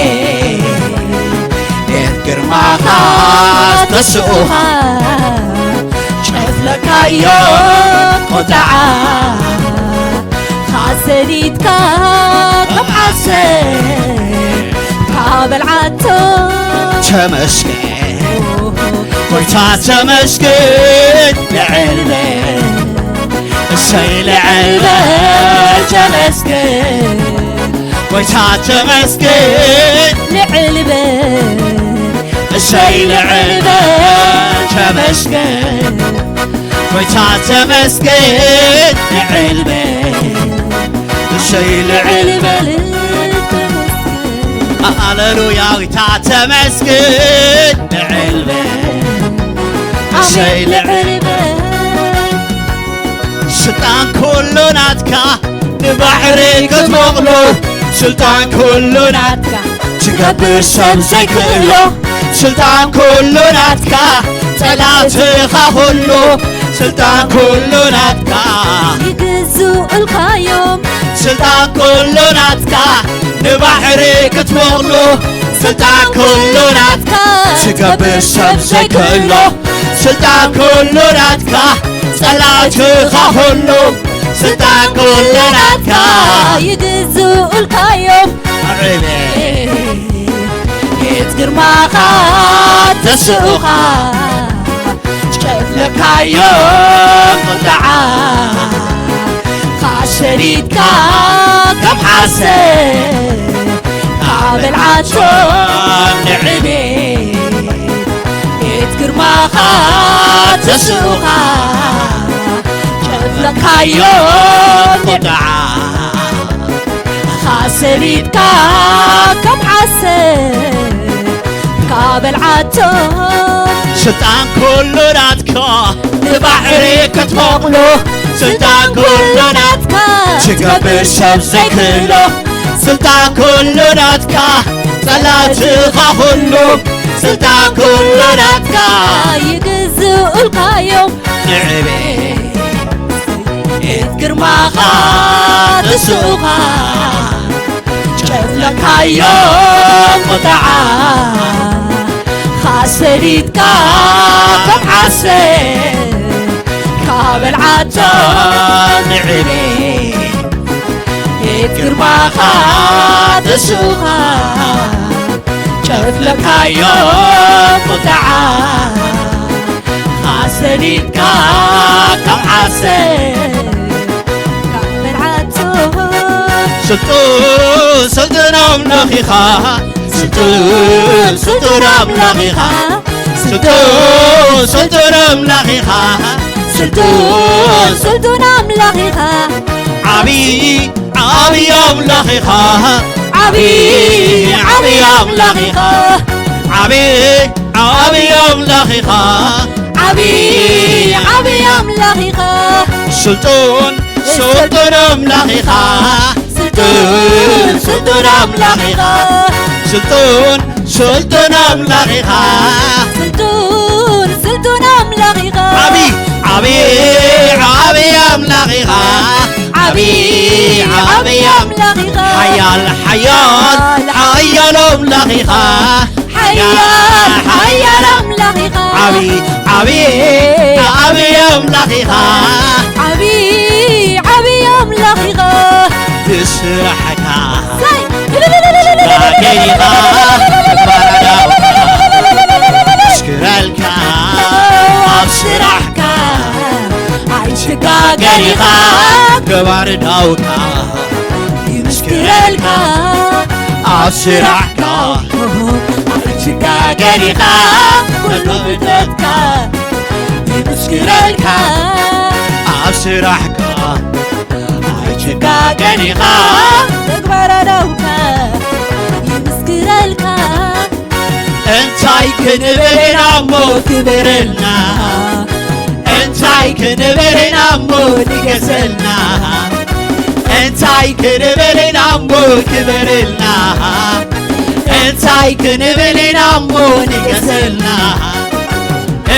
ቤት ግርማኻ ተስኡኻ ጨፍለካዮ ቆጥዓ ኻሰዲድካ ከም ሓሰብ ካበልዓቶ ተመስገን ጎይታ ተመስገን ልዕል በል እሰይ ልዕል በል ተመስገን ጎይታ ተመስገን ልዕል በል እሰይ ልዕል በል ተመስገን ጎይታ ተመስገን ልዕል በል እሰይ ልዕል በል ሃሌሉያ ጎይታ ተመስገን ልዕል በል እሰይ ልዕል በል ስልጣን ኩሉ ናትካ ንባሕሪ ክትመቕሎ ስልጣን ኩሉ ናትካ ትገብር ሰብ ዘይክእሎ ስልጣን ኩሉ ናትካ ጸላትኻ ኩሉ ስልጣን ኩሉ ናትካ ይግዝኡልካዮም ስልጣን ኩሉ ናትካ ንባሕሪ ክትመቕሎ ስልጣን ኩሉ ናትካ ትገብር ሰብ ዘይክእሎ ስልጣን ኩሉ ናትካ ጸላትኻ ኩሉ ስልጣን ኩሉ ናትካ ይግዝኡልካዮም ኣዒበ ቤት ግርማኻ ተስኡኻ ጨፍለካዮም ቁጥዓ ኻሰዲድካ ከም ሓሰብ ካበልዓቶም ንዕቤ ቤት ግርማኻ ተስኡኻ ጨፍለካዮም ቁጥዓ ኻሰዲድካ ከም ሓሰብ ካበልዓቶ ስልጣን ኩሉ ናትካ ንባሕሪ ክትመቕሎ ስልጣን ኩሉ ናትካ ትገብር ሰብ ዘይክእሎ ስልጣን ኩሉ ናትካ ጸላትኻ ኩሉ ስልጣን ኩሉ ናትካ ይግዝኡልካዮም ንዕቤት ግርማኻ ተስኡኻ ጨፍለካዮም ቁጥዓ ኻሰዲድካ ከም ዓሰ ካበልዓቶ ንዕቤት ግርማኻ ተስኡኻ ጨፍለካዮም ቁጥዓ ኣሰኒድካ ካብ ዓሰ ካብ በልዓቶ ስልጡን ስልጡን ኣምላኽ ኢኻ ስልጡን ስልጡን ኣምላኽ ኢኻ ስልጡን ስልጡን ኣምላኽ ኢኻ ስልጡን ስልጡን ኣምላኽ ኢኻ ዓቢ ዓቢ ኣምላኽ ኢኻ ዓቢ ዓቢ ኣምላኽ ኢኻ ዓቢ ዓብዪ ኣምላኽ ኢኻ። ዓብዪ ዓብዪ ኣምላኽ ኢኻ። ስልጡን ስልጡን ኣምላኽ ኢኻ። ስልጡን ስልጡን ኣምላኽ ኢኻ። ስልጡን ስልጡን ኣምላኽ ኢኻ። ስልጡን ስልጡን ኣምላኽ ኢኻ። ዓብዪ ዓብዪ ዓብዪ ኣምላኽ ኢኻ። ዓብዪ ዓብዪ ኣምላኽ ኢኻ። ሓያል ሓያል ሓያል ኣምላኽ ኢኻ። ሓያል ሓያል ኣምላኽ ኢኻ። ዓብዪ ዓብዪ ዓብዪ ኣምላኽ ኢኻ። ዓብዪ ዓብዪ ኣምላኽ ኢኻ። ብስራሕካ ሳይ ባገሪኻ ባራዳውካ ምስክረልካ ኣብ ስራሕካ ኣይትጋገር ኢኻ ገባር ዳውካ ይምስክረልካ ኣብ ስራሕካ ኣይትጋገር ኢኻ ኩሉ ብደትካ ይምስክረልካ ኣብ ስራሕካ ኣይትጋገር ኢኻ ተግባር ኣዳውካ ይምስክረልካ እንታይ ክንብል ኢና እሞ ክበረልና እንታይ ክንብል ኢና እሞ ንገሰልና እንታይ ክንብል ኢና እሞ ክበረልና እንታይ ክንብል ኢና እሞ ንገሰልና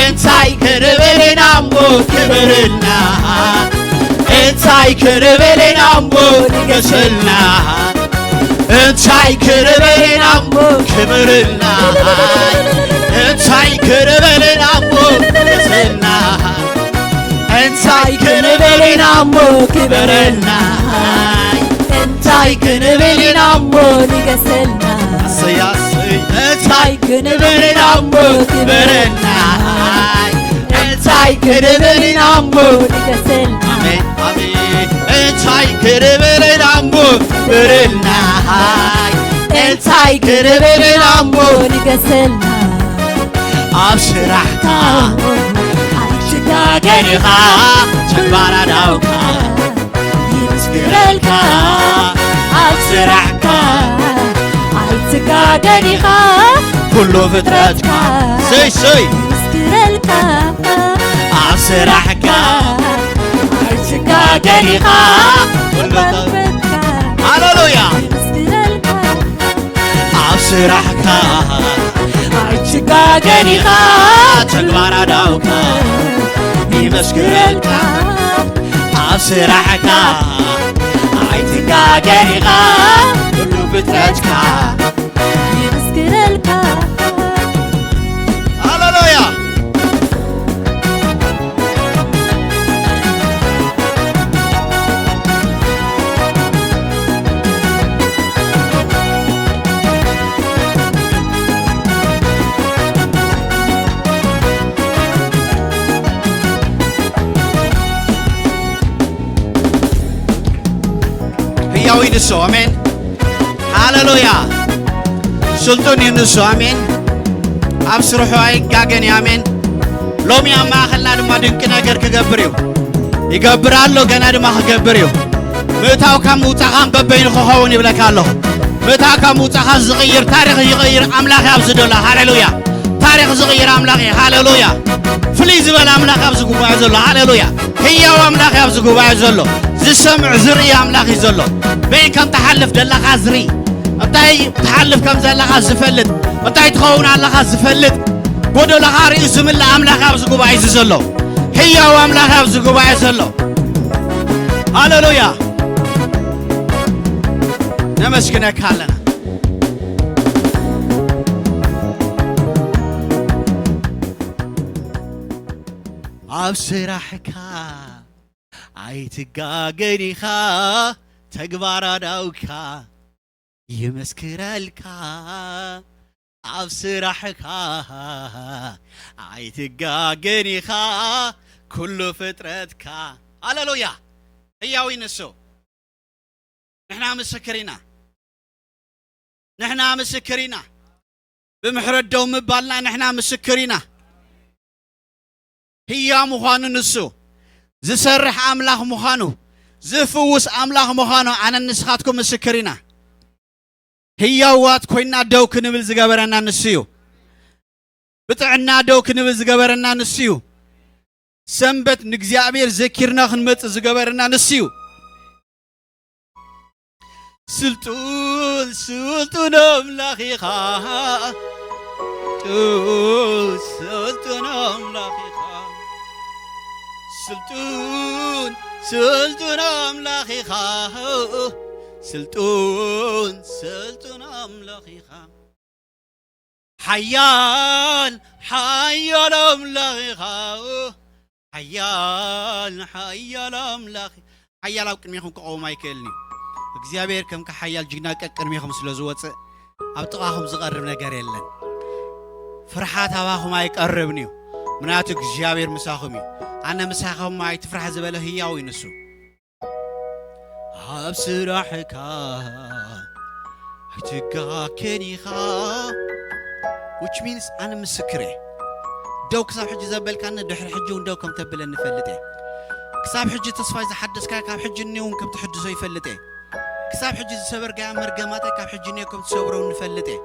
እንታይ ክንብል ኢና እሞ ክበረልና እንታይ ክንብል ኢና እሞ ንገሰልና እንታይ ክንብል ኢና እሞ ክበረልና እንታይ ክንብል ኢና እሞ ንገሰልና እንታይ ክንብል ኢና እሞ ክበረልና እንታይ ክንብል ኢና እሞ ንገሰልና ኣሰይ ኣሰይ እንታይ ክንብል ኢና እሞ ክበረልና እንታይ ክንብል ኢና እሞ ንገሰልና ኣሜን ኣሜን እንታይ ክንብል ኢና እሞ ክበረልና እንታይ ክንብል ኢና እሞ ንገሰልና ኣብ ስራሕካ ኣይትጋገር ኢኻ ተግባር ኣዳውካ ይምስክረልካ ኣብ ስራሕካ ኣይትጋገር ኢኻ ኩሉ ፍጥረትካ ሰይ ሰይ ይምስክረልካ ኣብ ስራሕካ ኣይትጋገር ኢኻ ኩሉ ፍጥረትካ ሃሌሉያ ይምስክረልካ ኣብ ስራሕካ ኣይትጋገር ኢኻ ተግባር ኣዳውካ ይመስክረልካ ኣብ ስራሕካ ኣይትጋገር ኢኻ ኩሉ ፍጥረትካ ይምስክረልካ ሃሌሉያ ህያው እዩ ንሱ ኣሜን ሃሌሉያ ስልጡን እዩ ንሱ ኣሜን ኣብ ስርሑ ኣይጋገን እዩ ኣሜን ሎሚ ኣብ ማእኸልና ድማ ድንቂ ነገር ክገብር እዩ ይገብር ኣሎ ገና ድማ ክገብር እዩ ምእታውካን ምውፃእኻን በበይኑ ክኸውን ይብለካ ኣለኹ ምእታውካ ምውፃእኻ ዝቕይር ታሪኽ ይቕይር ኣምላኽ ኣብዚ ደሎ ሃሌሉያ ታሪኽ ዝቕይር ኣምላኽ እዩ ሃሌሉያ ፍልይ ዝበለ ኣምላኽ ኣብዚ ጉባኤ ዘሎ ሃሌሉያ ህያው ኣምላኽ እዩ ኣብዚ ጉባኤ ዘሎ ዝሰምዕ ዝርኢ ኣምላኽ እዩ ዘሎ በይን ከም ትሓልፍ ደለኻ ዝርኢ እንታይ ትሓልፍ ከም ዘለኻ ዝፈልጥ እንታይ ትኸውን ኣለኻ ዝፈልጥ ጎደሎኻ ርእዩ ዝምልእ ኣምላኽ ኣብዚ ጉባኤ እዚ ዘሎ ህያው ኣምላኽ ኣብዚ ጉባኤ ዘሎ ሃሌሉያ ነመስግነካ ኣለና ኣብ ስራሕካ ኣይትጋገን ኢኻ ተግባር ኣዳውካ ይመስክረልካ ኣብ ስራሕካ ኣይትጋገን ኢኻ ኩሉ ፍጥረትካ ሃሌሉያ ህያዊ ንሱ ንሕና ምስክር ኢና ንሕና ምስክር ኢና ብምሕረት ደው ምባልና ንሕና ምስክር ኢና ህያ ምዃኑ ንሱ ዝሰርሕ ኣምላኽ ምዃኑ ዝፍውስ ኣምላኽ ምዃኑ ኣነ ንስኻትኩም ምስክር ኢና ህያዋት ኮይና ደው ክንብል ዝገበረና ንሱ እዩ ብጥዕና ደው ክንብል ዝገበረና ንሱ እዩ። ሰንበት ንእግዚኣብሔር ዘኪርና ክንመጽእ ዝገበረና ንሱ እዩ። ስልጡን ስልጡን ኣምላኽ ኢኻ። ስልጡን ስልጡን ኣምላኽ ኢኻ። ስልጡን ስልጡን ኣምላኽ ኢኻ። ስልጡን ስልጡን ኣምላኽ ኢኻ። ሓያል ሓያል ኣምላኽ ኢኻ። ሓያል ሓያል ኣምላኽ። ሓያል ኣብ ቅድሜኹም ክቐውም ኣይክእልን እዩ። እግዚኣብሔር ከምካ ሓያል ጅግና ቀቅድሜኹም ስለ ዝወፅእ፣ ኣብ ጥቓኹም ዝቐርብ ነገር የለን። ፍርሓት ኣባኹም ኣይቀርብን እዩ። ምክንያቱ እግዚኣብሔር ምሳኹም እዩ። ኣነ ምሳኹም ኣይትፍራሕ ዝበለ ህያው እዩ ንሱ። ኣብ ስራሕካ ኣይትጋገን ኢኻ። Which means ኣነ ምስክር እየ። ደው ክሳብ ሕጂ ዘበልካኒ ድሕሪ ሕጂ እውን ደው ከም ተብለኒ እፈልጥ እየ። ክሳብ ሕጂ ተስፋ ዝሓደስካዮ ካብ ሕጂ እኒ እውን ከም ትሕድሶ ይፈልጥ እየ። ክሳብ ሕጂ ዝሰበርካዮ መርገማተይ ካብ ሕጂ እኒ ከም ትሰብሮ እውን እፈልጥ እየ።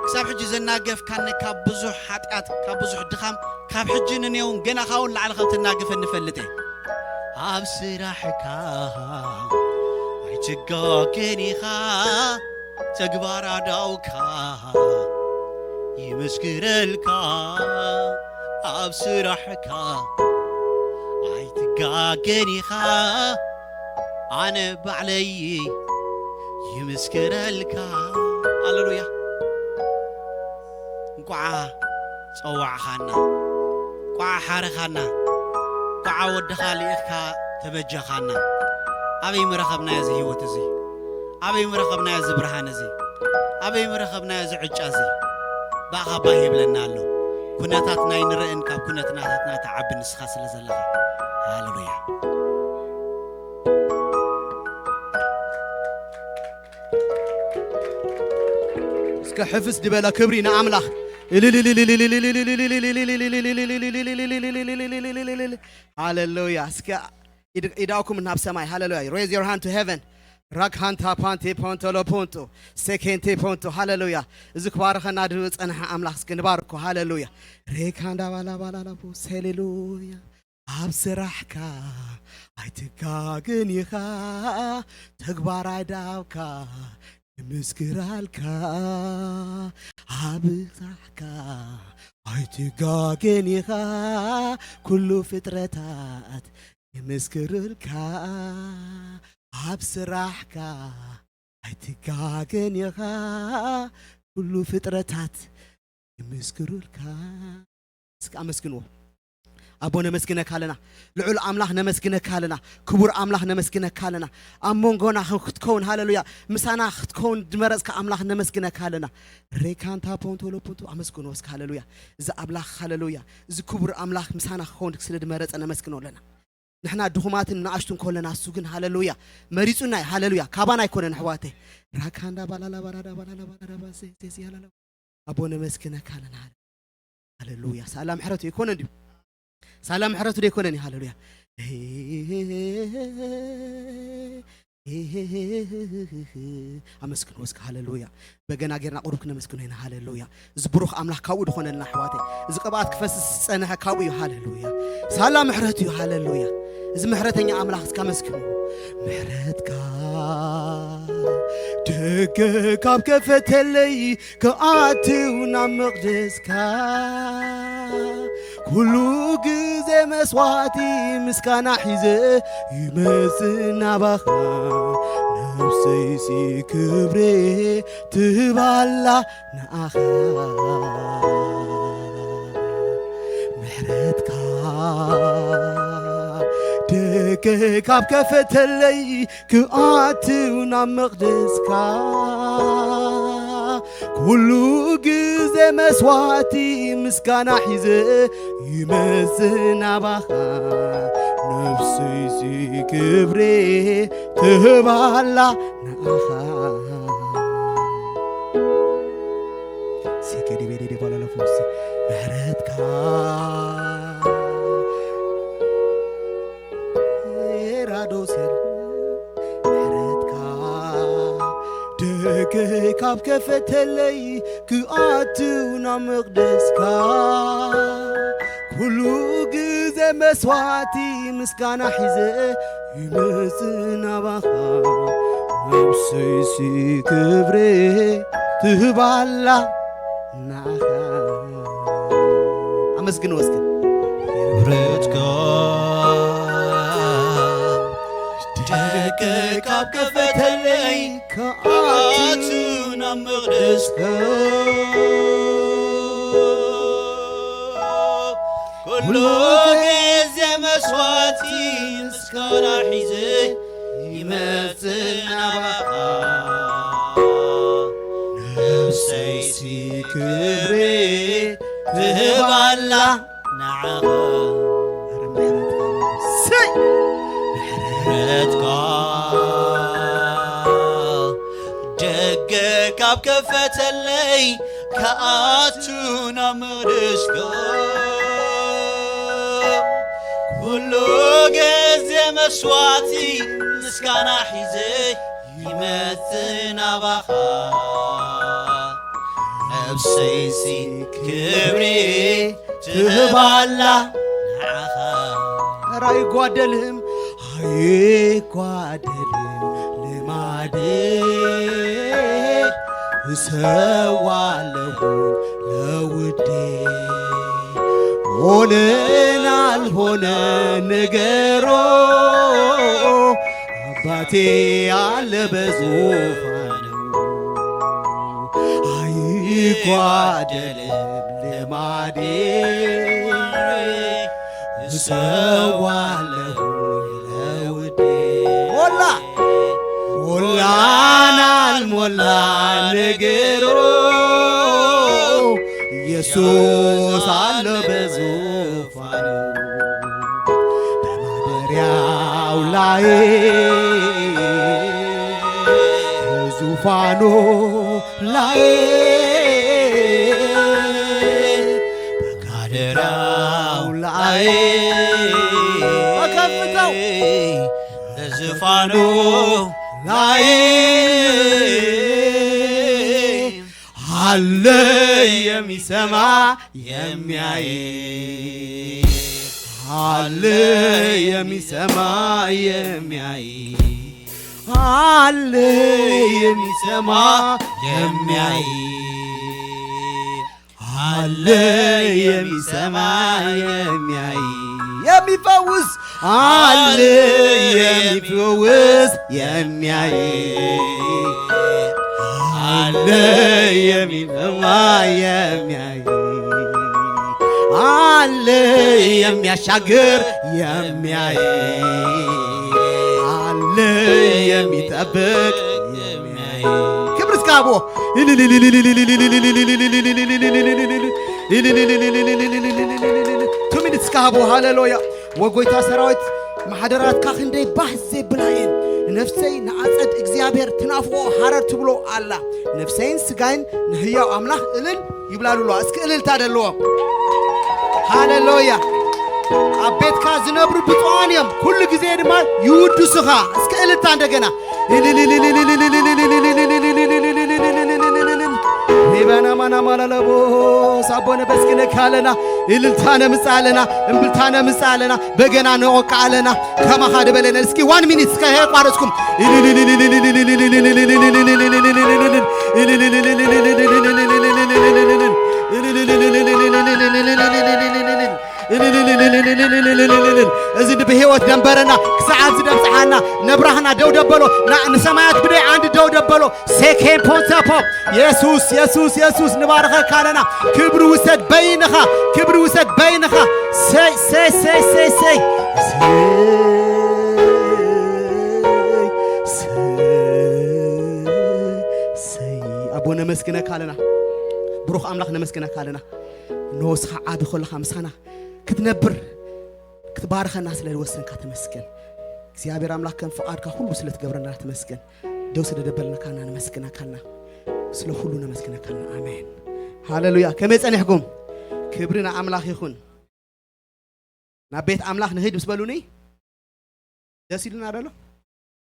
ክሳብ ሕጂ ዘናገፍካኒ ካብ ብዙሕ ሓጢኣት፣ ካብ ብዙሕ ድኻም፣ ካብ ሕጂ ንኔውን ገና ካብኡ ንላዕሊ ከም ተናግፈኒ እፈልጥ እየ። ኣብ ስራሕካ ኣይትጋገን ኢኻ፣ ተግባር ኣዳውካ ይምስክረልካ። ኣብ ስራሕካ ኣይትጋገን ኢኻ፣ ኣነ ባዕለይ ይምስክረልካ። ኣለሉያ። እንኳዓ ጸዋዕኻና፣ እንኳዓ ሓረኻና፣ እንኳዓ ወድኻ ልኢኽካ ተበጀኻና። ኣበይ ምረኸብናዮ እዚ ህይወት እዚ? ኣበይ ምረኸብናዮ እዚ ብርሃን እዚ? ኣበይ ምረኸብናዮ እዚ ዕጫ እዚ? ብኣኻ ባህ ይብለና ኣሎ። ኩነታትና ኣይንርእን፣ ካብ ኩነትናታትና ትዓቢ ንስኻ ስለ ዘለኻ። ሃሌሉያ። እስከ ሕፍስ ዝበለ ክብሪ ንኣምላኽ። ሃሌሉያ። እስከ ኢድ- ኢዳውኩም ናብ ሰማይ። ሃሌሉያ። Raise your hand to heaven. ራግሃንታ ፓንቴ ፖንቶሎ ፖንቶ ሴኬንቴ ፖንቶ። ሃሌሉያ። እዚ ክባርኸና ዝጸንሐ ኣምላኽ እስኪ ንባርኮ። ሃሌሉያ። ሬካንዳ ባላ ባላ ላቦ። ሃሌሉያ። ኣብ ስራሕካ ኣይትጋግን ኢኻ፣ ተግባር ኣዳውካ ይምስክራልካ። ኣብ ስራሕካ ኣይትጋግን ኢኻ፣ ኩሉ ፍጥረታት ይምስክርልካ። ኣብ ስራሕካ ኣይትጋግን ኢኻ፣ ኩሉ ፍጥረታት ይምስክሩልካ። እስኪ ኣመስግንዎ። ኣቦ ነመስግነካ ኣለና። ልዑል ኣምላኽ ነመስግነካ ኣለና። ክቡር ኣምላኽ ነመስግነካ ኣለና። ኣብ መንጎና ክትከውን፣ ሃሌሉያ፣ ምሳና ክትከውን ዝመረጽካ ኣምላኽ ነመስግነካ ኣለና። ሬካንታ ፖንቶሎ ፖንቶ ኣመስግንዎ እስኪ፣ ሃሌሉያ። እዚ ኣምላኽ፣ ሃሌሉያ፣ እዚ ክቡር ኣምላኽ ምሳና ክኸውን ስለ ዝመረጸ ነመስግኖ ኣለና። ንሕና ድኹማትን ንኣሽቱን ከለና፣ እሱ ግን፣ ሃሌሉያ፣ መሪጹና እዩ። ሃሌሉያ። ካባና ኣይኮነን፣ ኣሕዋተይ። ራካንዳ ባላላ ባራዳ ባላላ ባራዳ ባሴ ሴ ያላላ። ኣቦ ነመስግነካ ኣለና። ሃሌሉያ። ሳላ ምሕረቱ ኣይኮነን ድዩ? ሳላ ምሕረቱ ዶ ኣይኮነን እዩ? ሃሌሉያ። ኣመስግንዎ እስከ። ሃሌሉያ። በገና ጌርና ቁሩብ ክነመስግኖ ኢና። ሃሌሉያ። እዚ ብሩኽ ኣምላኽ ካብኡ ዝኾነልና፣ ኣሕዋተይ፣ እዚ ቅብኣት ክፈስስ ዝጸንሐ ካብኡ እዩ። ሃሌሉያ። ሳላ ምሕረቱ እዩ። ሃሌሉያ። እዚ ምሕረተኛ ኣምላኽ እስከ ኣመስግንዎ። ምሕረትካ ደገ ካብ ከፈተለይ፣ ክኣትው ናብ መቕደስካ፣ ኩሉ ግዜ መስዋዕቲ ምስጋና ሒዘ ይመጽእ ናባኻ። ነፍሰይሲ ክብሬ ትህባላ ንኣኻ። ምሕረትካ ደገ ካብ ከፈተለይ፣ ክኣትው ናብ መቕደስካ፣ ኩሉ ግዜ መስዋዕቲ ምስጋና ሒዘ ይመጽእ ናባኻ። ነፍሰይሲ ክብሬ ትህባላ ንኣኻ። ሴኬ ዲቤ ዲዴ ባላላ ፎርሲ ምሕረትካ ራዶ ሴል ምሕረትካ ከይ ካብ ከፈተለይ ክኣቱ ናብ መቕደስካ፣ ኩሉ ግዜ መስዋዕቲ ምስጋና ሒዘ ይመጽእ ናባኻ። ነብሰይሲ ክብሪ ትህባላ ንዓኻ። ኣመስግንዎ እስከ። ክብረትካ ደገ ካብ ከፈተለይ ክኣቱ ናብ መቕደስካ፣ ኩሉ ግዜ መስዋዕቲ ምስጋና ሒዘ ይመጽእ ናባኻ። ነብሰይሲ ክብሪ ትህባላ ንዓኻ። ሰይ! ምሕረትካ ደገ ካብ ከፈተለይ ክኣቱ ናብ መቕደስካ፣ ኩሉ ግዜ መስዋዕቲ ምስጋና ሒዘ ይመጽእ ናባኻ። ነብሰይሲ ክብሪ ትህባላ ንዓኻ። ኧረ ኣይጓደልም፣ ኣይጓደልም ልማዴ፣ እሰዋለሁ ለውዴ። ሆነን አልሆነ ንገሮ፣ አባቴ አለ በዙፋኑ። አይጓደልም ልማዴ፣ እሰዋለሁ ለውዴ። ሞላ ሞላን አልሞላ ንገሮ፣ ኢየሱስ አለ በዙፋኑ። በማደሪያው ላይ፣ በዙፋኑ ላይ፣ በማደሪያው ላይ፣ በከፍታው፣ በዙፋኑ ላይ አለ የሚሰማ የሚያይ፣ አለ የሚሰማ የሚያይ፣ አለ የሚሰማ የሚያይ፣ አለ የሚሰማ የሚያይ፣ የሚፈውስ አለ የሚፈውስ የሚያይ፣ አለ የሚፈዋ የሚያይ፣ አለ የሚያሻግር የሚያይ፣ አለ የሚጠብቅ የሚያይ። ክብሪ እስከ አቦ። ቱ ሚኒትስ እስከ ሃቦ። ሃሌሉያ። ወጎይታ ሰራዊት፣ ማሕደራትካ ክንደይ ባህ ዘብላ እየን። ነፍሰይ ንኣጸድ እግዚኣብሔር ትናፍቆ ሃረር ትብሎ ኣላ። ነፍሰይን ስጋይን ንህያው ኣምላኽ እልል ይብላሉ ኣለዋ። እስኪ እልልታ ደለዎ። ሃሌሉያ። ኣብ ቤትካ ዝነብሩ ብፁዓን እዮም፣ ኩሉ ግዜ ድማ ይውድሱኻ። እስኪ እልልታ እንደገና። ሪባና ማና ማላላቦ ሳቦ ነበስኪነካ ኣለና። እልልታ ነምጽእ ኣለና፣ እምብልታ ነምጽእ ኣለና፣ በገና ነወቅዕ ኣለና። ከማኻ ድበለነ እስኪ ዋን ሚኒት እስከ የቋረጽኩም። እዚ ብህይወት ደንበረና ክሰዓት ዝደብጽሓና ነብራህና ደው ደበሎ ና- ንሰማያት ብደይ ዓንዲ ደው ደበሎ ሴኬን ፖንሰፖ የሱስ የሱስ የሱስ ንባረኸካ ኣለና። ክብሪ ውሰድ በይንኻ፣ ክብሪ ውሰድ በይንኻ። ሰይ ሰይ ሰይ ሰይ ሰይ ሰይ ኣቦ ነመስግነካ ኣለና። ብሩኽ ኣምላኽ ነመስግነካ ኣለና። ንስኻ ዓቢ ከለኻ ምሳና ክትነብር ክትባርኸና ስለ ዝወሰንካ ተመስገን። እግዚኣብሔር ኣምላኽ ከም ፍቓድካ ኩሉ ስለ ትገብረና ተመስገን። ደው ስለ ደበልናካና ነመስግነካና። ስለ ኩሉ ነመስግነካና። ኣሜን። ሃሌሉያ። ከመይ ጸኒሕኩም? ክብሪ ንኣምላኽ ይኹን። ናብ ቤት ኣምላኽ ንኺድ ምስ በሉኒ ደስ ኢሉና ደሎ?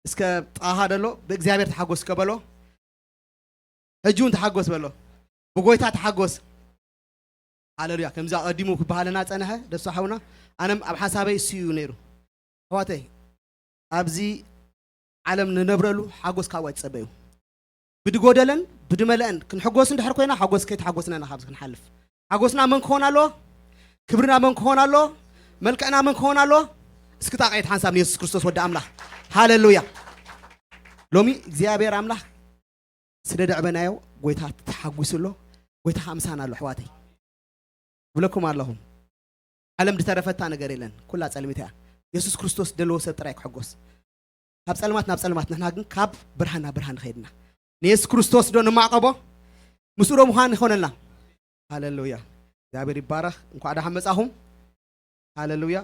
እስከ ጥቓኻ ደሎ ብእግዚኣብሔር ተሓጎስ ከበሎ። ሕጂ እውን ተሓጎስ በሎ። ብጎይታ ተሓጎስ። ሃሌሉያ። ከምዚ ኣቐዲሙ ክበሃለና ጸንሐ ደሱ ሓውና። ኣነም ኣብ ሓሳበይ እሱ እዩ ነይሩ። ኣሕዋተይ፣ ኣብዚ ዓለም ንነብረሉ ሓጎስ ካብኡ ኣይትጸበዩ። ብድጎደለን ብድመለአን ክንሕጎስ እንድሕር ኮይና ሓጎስ ከይተሓጎስና ኢና ካብዚ ክንሓልፍ። ሓጎስና መን ክኸውን ኣለዎ? ክብርና መን ክኸውን ኣለዎ? መልክዕና መን ክኸውን ኣለዎ? እስኪ ጣቕዒት ሓንሳብ ንየሱስ ክርስቶስ ወዲ ኣምላኽ። ሃሌሉያ። ሎሚ እግዚኣብሔር ኣምላኽ ስለ ደዕበናዮ ጎይታ ተሓጒሱ ኣሎ። ጎይታ ከዓ ምሳና ኣሎ ኣሕዋተይ። ብለኩም ኣለኹም። ዓለም ዝተረፈታ ነገር የለን። ኩላ ጸልሚት እያ። የሱስ ክርስቶስ ደለዎ ሰብ ጥራይ ክሕጎስ። ካብ ጸልማት ናብ ጸልማት ንሕና ግን ካብ ብርሃን ናብ ብርሃን ንኸይድና። ንየሱስ ክርስቶስ ዶ ንማዕቀቦ? ምስኡ ዶ ምዃን ይኾነልና? ሃሌሉያ። እግዚኣብሔር ይባረኽ። እንኳዕ ደሓን መጻኹም። ሃሌሉያ።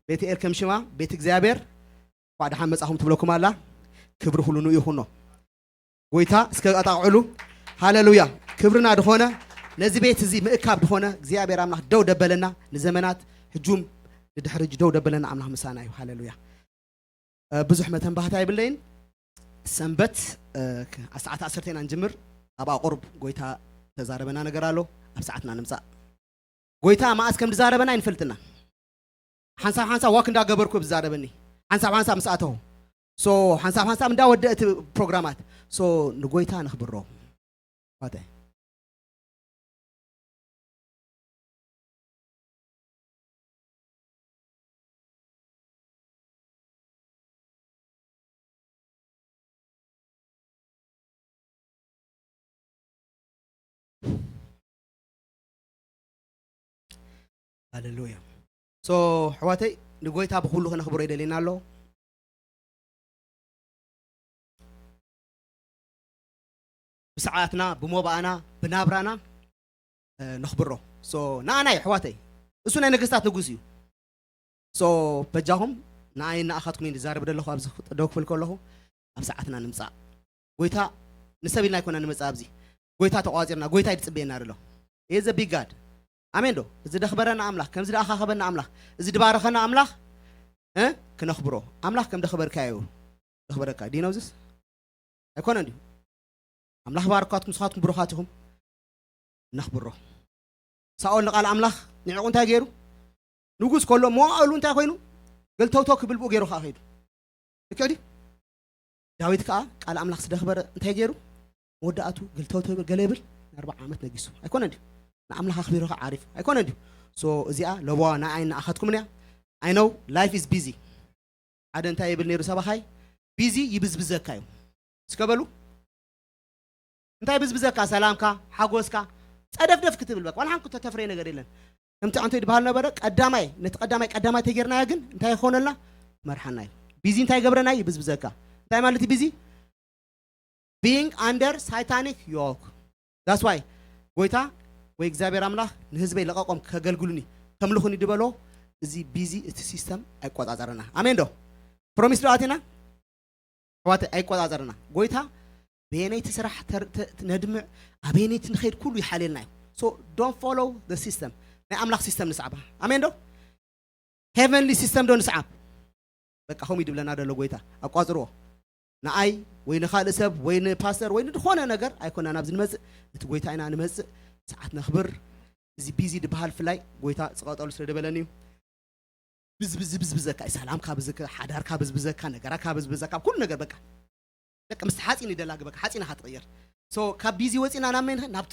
ቤት ኤል ከም ሽማ ቤት እግዚኣብሔር እንኳዕ ደሓን መጻኹም ትብለኩም ኣላ። ክብሪ ኩሉ ንኡ ይኹኖ። ጎይታ እስከ ኣጣቕዕሉ። ሃሌሉያ። ክብርና ድኾነ ነዚ ቤት እዚ ምእካብ ድኾነ እግዚኣብሔር ኣምላኽ ደው ደበለና። ንዘመናት ህጁም ንድሕሪ ህጂ ደው ደበለና ኣምላኽ ምሳና እዩ። ሃሌሉያ። እ፣ ብዙሕ መተንባህታ የብለይን። ሰንበት፣ እ፣ ክ-፣ ኣብ ሰዓት ዓሰርተ ኢና ንጅምር። ኣብኣ ቁሩብ ጎይታ ተዛረበና ነገር ኣሎ። ኣብ ሰዓትና ንምጻእ። ጎይታ መዓስ ከም ዝዛረበና ኣይንፈልጥና። ሓንሳብ ሓንሳብ ዋክ እንዳገበርኩ ዝዛረበኒ። ሓንሳብ ሓንሳብ ምስ ኣተኹ። ሶ፣ ሓንሳብ ሓንሳብ እንዳወደእ እቲ ፕሮግራማት። ሶ፣ ንጎይታ ነኽብሮ። ፋተ። ሃሌሉያ። ሶ፣ ኣሕዋተይ፣ ንጎይታ ብኹሉ ከነኽብሮ ይደልየና ኣሎ። ብሰዓትና፣ ብሞባኣና፣ ብናብራና፣ እ፣ ነኽብሮ። ሶ፣ ንኣና እዩ፣ ኣሕዋተይ። እሱ ናይ ነገስታት ንጉስ እዩ። ሶ፣ በጃኹም፣ ንኣይ ንኣኻትኩም እየ ዝዛረብ ዘለኹ፣ ኣብዚ ደው ክብል ከለኹ፣ ኣብ ሰዓትና ንምጻእ። ጎይታ ንሰብ ኢልና ኣይኮና ንመጽእ ኣብዚ። ጎይታ ተቋጺርና፣ ጎይታ እዩ ዝጽበየና ዘሎ። He is a big God። ኣሜን ዶ? እዚ ደኽበረና ኣምላኽ፣ ከምዚ ደኣኻኸበና ኣምላኽ፣ እዚ ድባረኸና ኣምላኽ፣ እ፣ ክነኽብሮ። ኣምላኽ ከም ደኽበርካ እዩ። ደኽበረካ። Do you know this? ኣይኮነን ድዩ? ኣምላኽ ባርካትኩም፣ ንስኻትኩም ብሩኻት ኢኹም። ነኽብሮ። ሳኦል ንቃል ኣምላኽ ንዕቑ እንታይ ገይሩ? ንጉስ ከሎ መዋእሉ እንታይ ኮይኑ? ገልተውተው ክብል ብኡ ገይሩ ከኣ ከይዱ። ልክዕ ድዩ? ዳዊት ከኣ ቃል ኣምላኽ ስለ ኣኽበረ እንታይ ገይሩ? መወዳእቱ ገልተውተው ይብል፣ ገለ ይብል፣ ንኣርብዓ ዓመት ነጊሱ። ኣይኮነን ድዩ? ንኣምላኽ ኣኽቢሩ ከኣ ዓሪፉ። ኣይኮነን ድዩ? ሶ እዚኣ ለበዋ ንኣይን ንኣኻትኩምን እያ። I know life is busy። ሓደ እንታይ ይብል ነይሩ ሰባኻይ? ቢዚ ይብዝብዘካ እዩ። እስከ በሉ። እንታይ ብዝብዘካ? ሰላምካ፣ ሓጎስካ፣ ጸደፍደፍ ክትብል በቃ። ዋላ ሓንቲ ተተፍረየ ነገር የለን። ከምቲ ኣንቶይ ዝበሃል ነበረ፣ ቀዳማይ፣ ነቲ ቀዳማይ፣ ቀዳማይ ተጌርናዮ ግን እንታይ ይኾነልና? መርሓና እዩ። ቢዚ እንታይ ይገብረና? ይብዝብዘካ። እንታይ ማለት እዩ ቢዚ? Being under satanic yoke። That's why ጎይታ ወይ እግዚኣብሔር ኣምላኽ ንህዝበይ ለቐቆም ከገልግሉኒ፣ ከምልኹኒ ድበሎ፣ እዚ ቢዚ፣ እቲ ሲስተም ኣይቆጻጸረና። ኣሜን ዶ? ፕሮሚስ ዶ ኣቲና? ኣሕዋተይ ኣይቆጻጸርና። ጎይታ በየነይቲ ስራሕ ተር-፣ ተ-፣ ነድምዕ፣ ኣበየነይቲ ንኸይድ ኩሉ ይሓልየልና እዩ። So don't follow the system። ናይ ኣምላኽ ሲስተም ንስዓባ። ኣሜን ዶ? ሄቨንሊ ሲስተም ዶ ንስዓብ? በቃ ከምኡ ይድብለና ደሎ ጎይታ። ኣቋጽርዎ። ንኣይ ወይ ንኻልእ ሰብ ወይ ንፓስተር ወይ ንድኾነ ነገር ኣይኮና ናብዚ ንመጽእ። እቲ ጎይታ ኢና ንመጽእ። ሰዓት ነኽብር። እዚ ቢዚ ድበሃል ፍላይ ጎይታ ጽቐጠሉ ስለ ደበለኒ እዩ። ብዝብዝ ብዝብዘካ እዩ። ሰላምካ ብዝካ፣ ሓዳርካ ብዝብዘካ፣ ነገራካ ብዝብዘካ፣ ኩሉ ነገር በቃ። በቃ ምስቲ ሓፂን ይደላግ በቃ ሓፂን ኢኻ ትቕየር። So ካብ ቢዚ ወፂና ናብ መን ንኸ? ናብቲ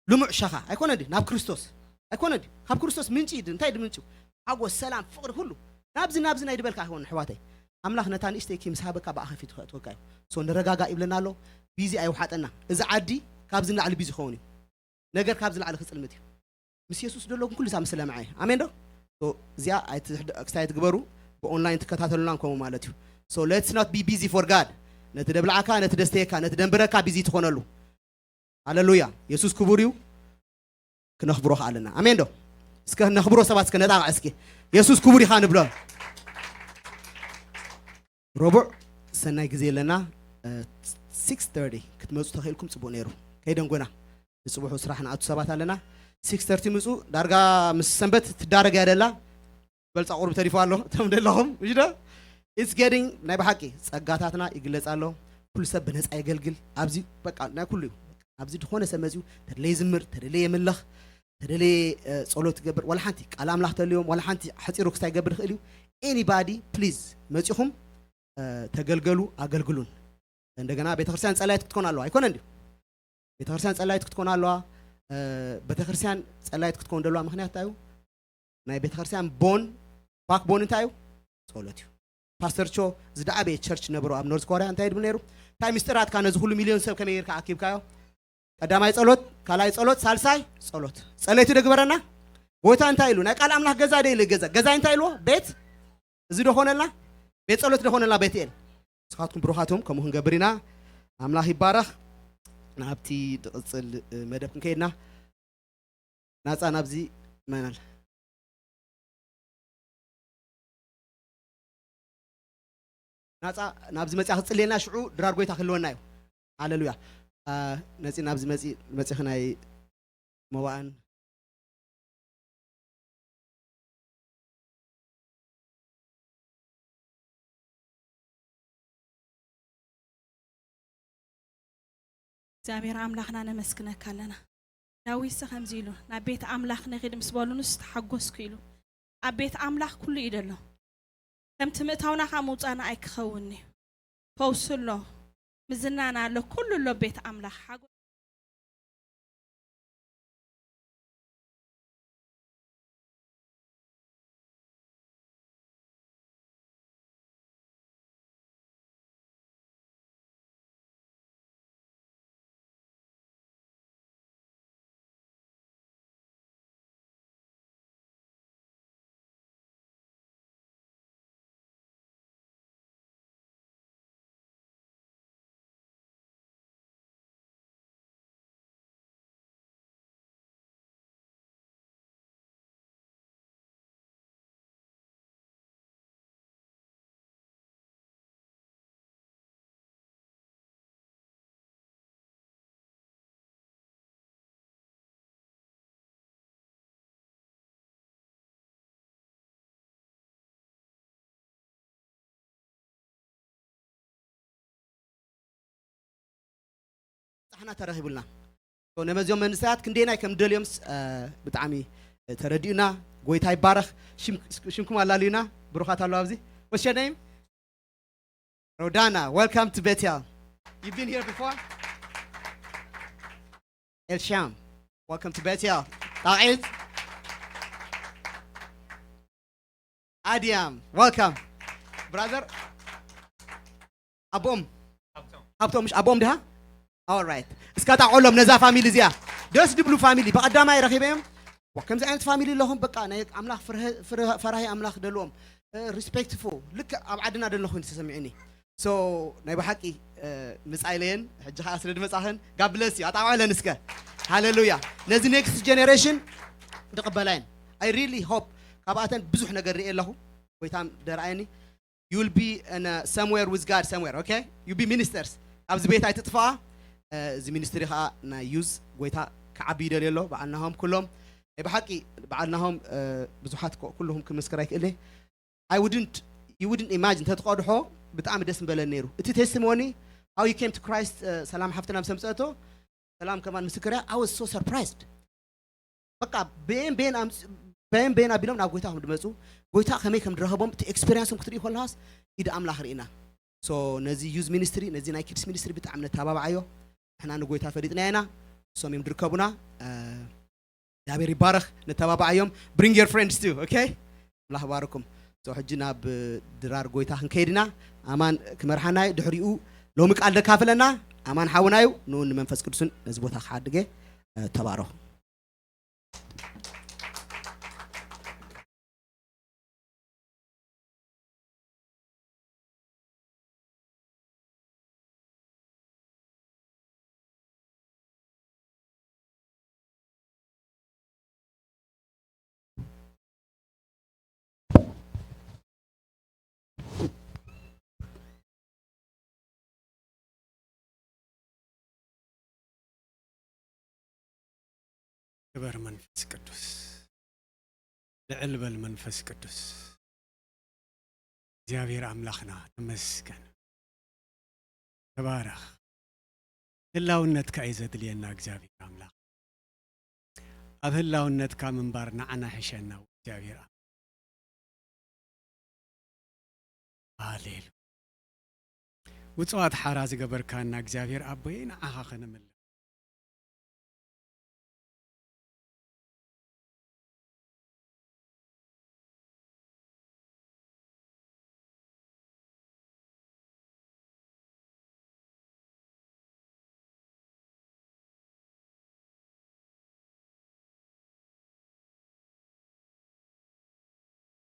ልሙዕ ሸኻ። ኣይኮነ ድዩ? ናብ ክርስቶስ። ኣይኮነ ድዩ? ካብ ክርስቶስ ምንጪ ድ-፣ እንታይ ድምንጩ? ሓጎስ፣ ሰላም፣ ፍቕሪ፣ ኩሉ። ናብዚ፣ ናብዚ ናይ ድበልካ ኣይኮነ ኣሕዋተይ። ኣምላኽ ነታ ንእሽተይ ኪ ምስ ሃበካ ብኣ ከፊቱ ከእትወካ እዩ። So ንረጋጋእ ይብለና ኣሎ። ቢዚ ኣይውሓጠና። እዚ ዓዲ ካብዚ ንላዕሊ ቢዚ ክኸውን እዩ። ነገር ካብዚ ላዕሊ ክጽልምት እዩ። ምስ የሱስ ደሎ ግን ኩሉ ሳብ ምስ ለምዐ እዩ። ኣሜን ዶ? So እዚኣ ኣይትሕድ-፣ ክስታይ ትግበሩ፣ ብኦንላይን ትከታተሉና ከምኡ ማለት እዩ። So let's not be busy for God። ነቲ ደብልዓካ፣ ነቲ ደስተየካ፣ ነቲ ደንብረካ ቢዚ ትኾነሉ። ሃሌሉያ። የሱስ ክቡር እዩ። ክነኽብሮ ከኣ ኣለና። ኣሜን ዶ? እስከ ነኽብሮ ሰባት እስከ ነጣቕዕ እስኪ። የሱስ ክቡር ኢኻ ንብሎ። ረቡዕ ሰናይ ግዜ ኣለና። እ፣ ሲክስ ተርቲ ክትመጹ ተኽኢልኩም ጽቡቕ ነይሩ። ከይደንጎና። ንጽቡሑ ስራሕ ንኣቱ ሰባት ኣለና። ሲክስ ተርቲ ምጹ፣ ዳርጋ ምስ ሰንበት ትዳረግ እያ ደላ። በልጻ ቁሩብ ተሪፉ ኣሎ። እቶም ደለኹም፣ እሺ ዶ? It's getting፣ ናይ ብሓቂ ጸጋታትና ይግለጽ ኣሎ። ኩሉ ሰብ ብነጻ የገልግል። ኣብዚ በቃ ናይ ኩሉ እዩ። ኣብዚ ዝኾነ ሰብ መጺኡ ተደለየ ዝምር፣ ተደለየ የምልኽ፣ ተደለየ ጸሎት ይገብር፣ ዋላ ሓንቲ ቃል ኣምላኽ ተልዮም፣ ዋላ ሓንቲ ሓጺሩ ክስታይ ይገብር ይኽእል እዩ። Anybody please መጺኹም ተገልገሉ፣ ኣገልግሉን። እንደገና ቤተክርስትያን ጸላይት ክትኮን ኣለዋ ኣይኮነ እንዲዩ? ቤተክርስትያን ጸላይት ክትኮን ኣለዋ። ቤተክርስትያን ጸላይት ክትኮን ደለዋ ምክንያት እንታይ እዩ? ናይ ቤተክርስትያን ቦን ባክ ቦን እንታይ እዩ? ጸሎት እዩ። ፓስተር ቾ ዝደዓበየ ቸርች ነበሩ ኣብ ኖርዝ ኮርያ እንታይ ይድብል ነይሩ? እንታይ ምስጢራትካ ነዚ ኩሉ ሚሊዮን ሰብ ከመይ ጌርካ ኣኪብካዮ? ቀዳማይ ጸሎት፣ ካልኣይ ጸሎት፣ ሳልሳይ ጸሎት። ጸለይቲ ዶ ግበረና? ጎይታ እንታይ ኢሉ? ናይ ቃል ኣምላኽ ገዛ ዶ ኢሉ? ገዛ ገዛ እንታይ ኢልዎ? ቤት እዚ ዶ ኾነልና? ቤት ጸሎት ዶ ኾነልና? ቤትኤል። ንስኻትኩም ብሩኻቶም ከምኡ ክንገብር ኢና። ኣምላኽ ይባረኽ። ናብቲ ዝቕጽል መደብ ክንከይድና ናጻ ናብዚ መናል ናጻ ናብዚ መጽያ ክትጽልየና ሽዑ ድራር ጎይታ ክህልወና እዩ። ሃሌሉያ። ነፂ ናብዚ መፂ መፂኺ ናይ መዋእን እግዚኣብሔር ኣምላኽና ነመስግነካ ኣለና። ዳዊትሰ ከምዚ ኢሉ ናብ ቤት ኣምላኽ ንኺድ ምስ በሉንስ ተሓጎስኩ ኢሉ። ኣብ ቤት ኣምላኽ ኩሉ እዩ ደሎ። ከምቲ ምእታውና ኸዓ ምውጻእና ኣይክኸውንን'ዩ። ፈውሲ ኣሎ፣ ምዝናና ኣሎ፣ ኩሉ ኣሎ ቤት ኣምላኽ። ሓጎ ጻሕና ተረኺቡልና። ነመዚኦም መንእሰያት ክንደየናይ ከም ደልዮምስ ብጣዕሚ ተረዲኡና። ጎይታ ይባረኽ። ሽምኩም ኣላልዩና። ብሩኻት ኣለዉ ኣብዚ። What's your name? Rodana, welcome to Bethel. You've been here before? Elsham, welcome to Bethel. ጣቂት ኣድያም፣ welcome brother። ኣቦም ሃብቶም፣ ምሽ ኣቦም ድሃ? All right። እስካ ጣቆሎም ነዛ ፋሚሊ እዚኣ። ደስ ድብሉ ፋሚሊ። ብቐዳማይ ረኺበዮም፣ ዋ፣ ከምዚ ዓይነት ፋሚሊ ኣለኹም፣ በቃ ናይ ኣምላኽ ፍርህ-፣ ፍርህ-፣ ፈራሂ ኣምላኽ ደልዎም፣ እ፣ ሪስፔክትፉል፣ ልክዕ ኣብ ዓድና ደለኹ ኮይኑ ተሰሚዑኒ። So ናይ ብሓቂ፣ እ፣ ምጻ ኢለየን፣ ሕጂ ኸዓ ስለ ድመጻኽን፣ God bless you። ኣጣቕዕለን እስከ። ሃሌሉያ። ነዚ ኔክስት ጀነሬሽን ትቕበላየን። I really hope ካብኣተን ብዙሕ ነገር ርእየ ኣለኹ። ጎይታ ደርኣየኒ። You will be in, uh, somewhere with God somewhere, okay? You be ministers። ኣብዚ ቤት ኣይትጥፋኣ። እ፣ እዚ ሚኒስትሪ ኸዓ ናይ ዩዝ ጎይታ ክዓቢ ይደልዮ ኣሎ። በዓል ናሆም ኩሎም ናይ ብሓቂ በዓል ናሆም፣ እ፣ ብዙሓት ኮ-፣ ኩልኹም ክምስክር ኣይክእልኒ። I wouldn't, you wouldn't imagine፣ እንተትቐድሖ ብጣዕሚ ደስ ምበለኒ ነይሩ። እቲ ቴስቲሞኒ፣ how you came to Christ፣ እ፣ ሰላም ሓፍትና ምስ ኣምፀእቶ፣ ሰላም ከማን ምስክር እያ። I was so surprised። በቃ በየን በየን ኣምፅ-፣ በየን በየን ኣቢሎም ናብ ጎይታ ከም ድመፁ፣ ጎይታ ከመይ ከም ድረኸቦም፣ እቲ ኤክስፔሪንሶም ክትርኢ ከለኻስ ኢድ ኣምላኽ ርኢና። So ነዚ ዩዝ ሚኒስትሪ፣ ነዚ ናይ ኪድስ ሚኒስትሪ ብጣዕሚ ነተባብዓዮ። ንሕና ንጎይታ ፈሊጥናዮ ኢና። እሶም እዮም ድርከቡና። እ፣ እግዚኣብሔር ይባረኽ። ነተባብዓዮም። Bring your friends too, okay? ኣምላኽ ይባርኩም። So ሕጂ ናብ ድራር ጎይታ ክንከይድ ኢና። ኣማን ክመርሓና እዩ። ድሕሪኡ ሎሚ ቃል ደካፍለና ኣማን ሓውና እዩ። ንኡን ንመንፈስ ቅዱስን ነዚ ቦታ ክሓድገ፣ እ፣ ተባረኹ። ክበር መንፈስ ቅዱስ፣ ልዕል በል መንፈስ ቅዱስ። እግዚኣብሔር ኣምላኽና ተመስገን። ተባረኽ። ህላውነትካ እዩ ዘድልየና እግዚኣብሔር ኣምላኽ። ኣብ ህላውነትካ ምንባር ንዓና ሕሸና እግዚኣብሔር ኣምላኽ። ሃሌሉ። ውፅዋት ሓራ ዝገበርካና እግዚኣብሔር ኣቦይ ንዓኻ ከነምልኽ።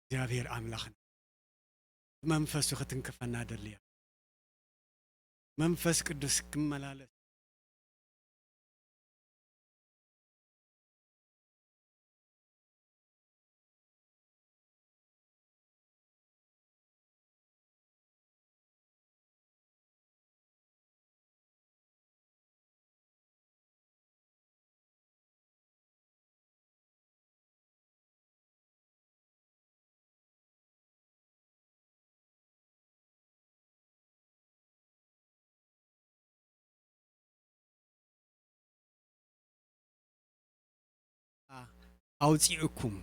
እግዚኣብሔር ኣምላኽን ብመንፈሱ ክትንክፈና ደልያ። መንፈስ ቅዱስ ክመላለስ ኣውፂኡኩም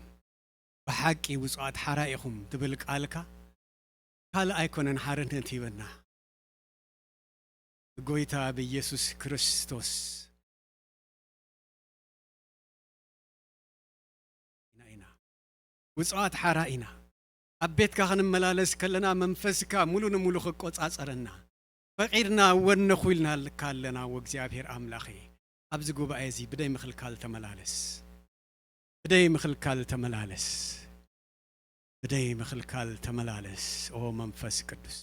ብሓቂ ውፁዓት ሓራ ኢኹም ትብል ቃልካ ካልእ ኣይኮነን ሓርነት ሂበና። ብጎይታ ብኢየሱስ ክርስቶስ ኢና፣ ኢና። ውፁዓት ሓራ ኢና። ኣብ ቤትካ ክንመላለስ ከለና መንፈስካ ሙሉ ንሙሉ ክቆጻጸረና ፈቒድና ወነኹ ኢልናልካ ኣለና። ወእግዚኣብሔር ኣምላኸ፣ ኣብዚ ጉባኤ እዚ ብደይ ምኽልካል ተመላለስ። ብደይ ምኽልካል ተመላለስ። ብደይ ምኽልካል ተመላለስ። ኦ መንፈስ ቅዱስ።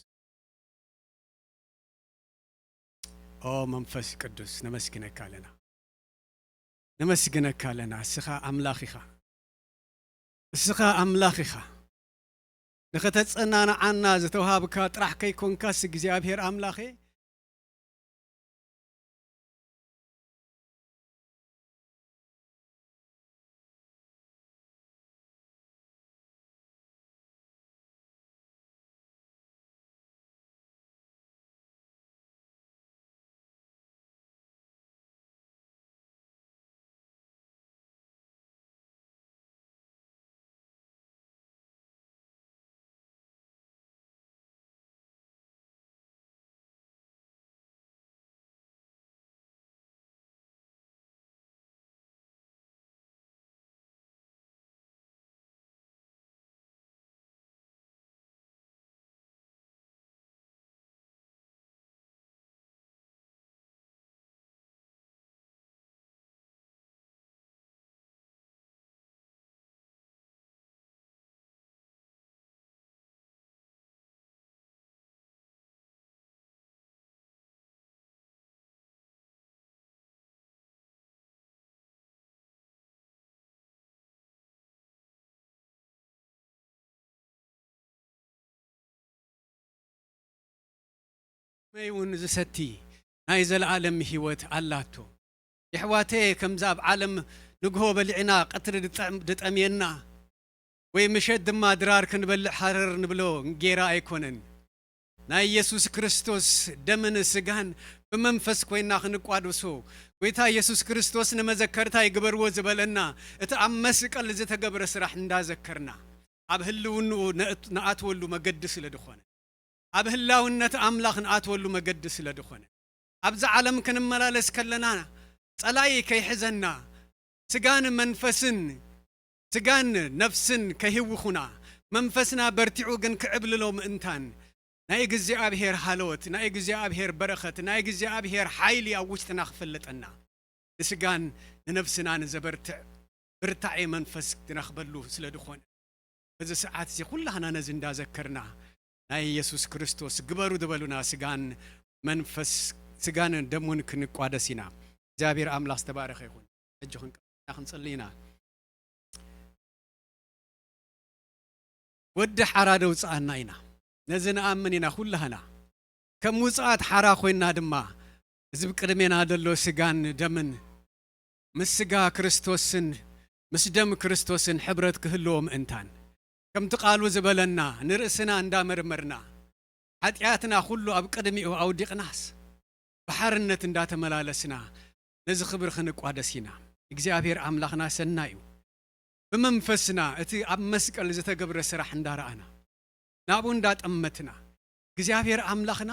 ኦ መንፈስ ቅዱስ፣ ነመስግነካ ኣለና። ነመስግነካ ኣለና። እስኻ ኣምላኽ ኢኻ። እስኻ ኣምላኽ ኢኻ። ንኸተጸናንዓና ዝተውሃብካ ጥራሕ ከይኮንካስ እግዚኣብሔር ኣምላኸ፣ መይ እውን ዝሰቲ ናይ ዘለኣለም ህይወት ኣላቶ። የሕዋተየ፣ ከምዛ ኣብ ዓለም ንግሆ በሊዕና ቀትሪ ድጠም-፣ ድጠምየና፣ ወይ ምሸት ድማ ድራር ክንበልዕ ሃረር ንብሎ ጌራ ኣይኮነን። ናይ ኢየሱስ ክርስቶስ ደምን ስጋን ብመንፈስ ኮይና ክንቋደሶ፣ ጎይታ ኢየሱስ ክርስቶስ ንመዘከርታ ይግበርዎ ዝበለና፣ እቲ ኣብ መስቀል ዝተገብረ ስራሕ እንዳዘከርና፣ ኣብ ህልውንኡ ነእት-፣ ንኣትወሉ መገዲ ስለ ዝኾነ፣ ኣብ ህላውነት ኣምላኽ ንኣትወሉ መገዲ ስለ ዝኾነ፣ ኣብዛ ዓለም ክንመላለስ ከለና ጸላኢ ከይሕዘና፣ ስጋን መንፈስን፣ ስጋን ነፍስን ከይህውኹና፣ መንፈስና በርቲዑ ግን ክዕብልሎ ምእንታን፣ ናይ እግዚኣብሔር ሃለወት፣ ናይ እግዚኣብሔር በረኸት፣ ናይ እግዚኣብሔር ሓይሊ ኣብ ውሽጥና ክፈለጠና፣ ንስጋን ንነፍስና ንዘበርትዕ ብርታዔ መንፈስ ዝረኽበሉ ስለ ዝኾነ፣ በዚ ሰዓት እዚ ኩላህና ነዚ እንዳዘከርና፣ ናይ ኢየሱስ ክርስቶስ ግበሩ ዝበሉና ስጋን መንፈስ፣ ስጋን ደሙን ክንቋደስ ኢና። እግዚኣብሔር ኣምላኽ ዝተባረኸ ይኹን። ሕጂ ክንቀ-፣ ክንጽሊ ኢና። ወዲ ሓራ ደውፅኣና ኢና። ነዚ ንኣምን ኢና ኩላህና። ከም ውፅኣት ሓራ ኮይና ድማ፣ እዚ ብቅድሜና ዘሎ ስጋን ደምን ምስ ስጋ ክርስቶስን ምስ ደም ክርስቶስን ሕብረት ክህልዎ ምእንታን፣ ከምቲ ቃሉ ዝበለና፣ ንርእስና እንዳመርመርና፣ ሓጢኣትና ኩሉ ኣብ ቅድሚኡ ኣውዲቕናስ፣ ብሓርነት እንዳተመላለስና ነዚ ክብሪ ክንቋደስ ኢና። እግዚኣብሔር ኣምላኽና ሰናይ እዩ። ብመንፈስና እቲ ኣብ መስቀል ዝተገብረ ስራሕ እንዳረኣና፣ ናብኡ እንዳጠመትና፣ እግዚኣብሔር ኣምላኽና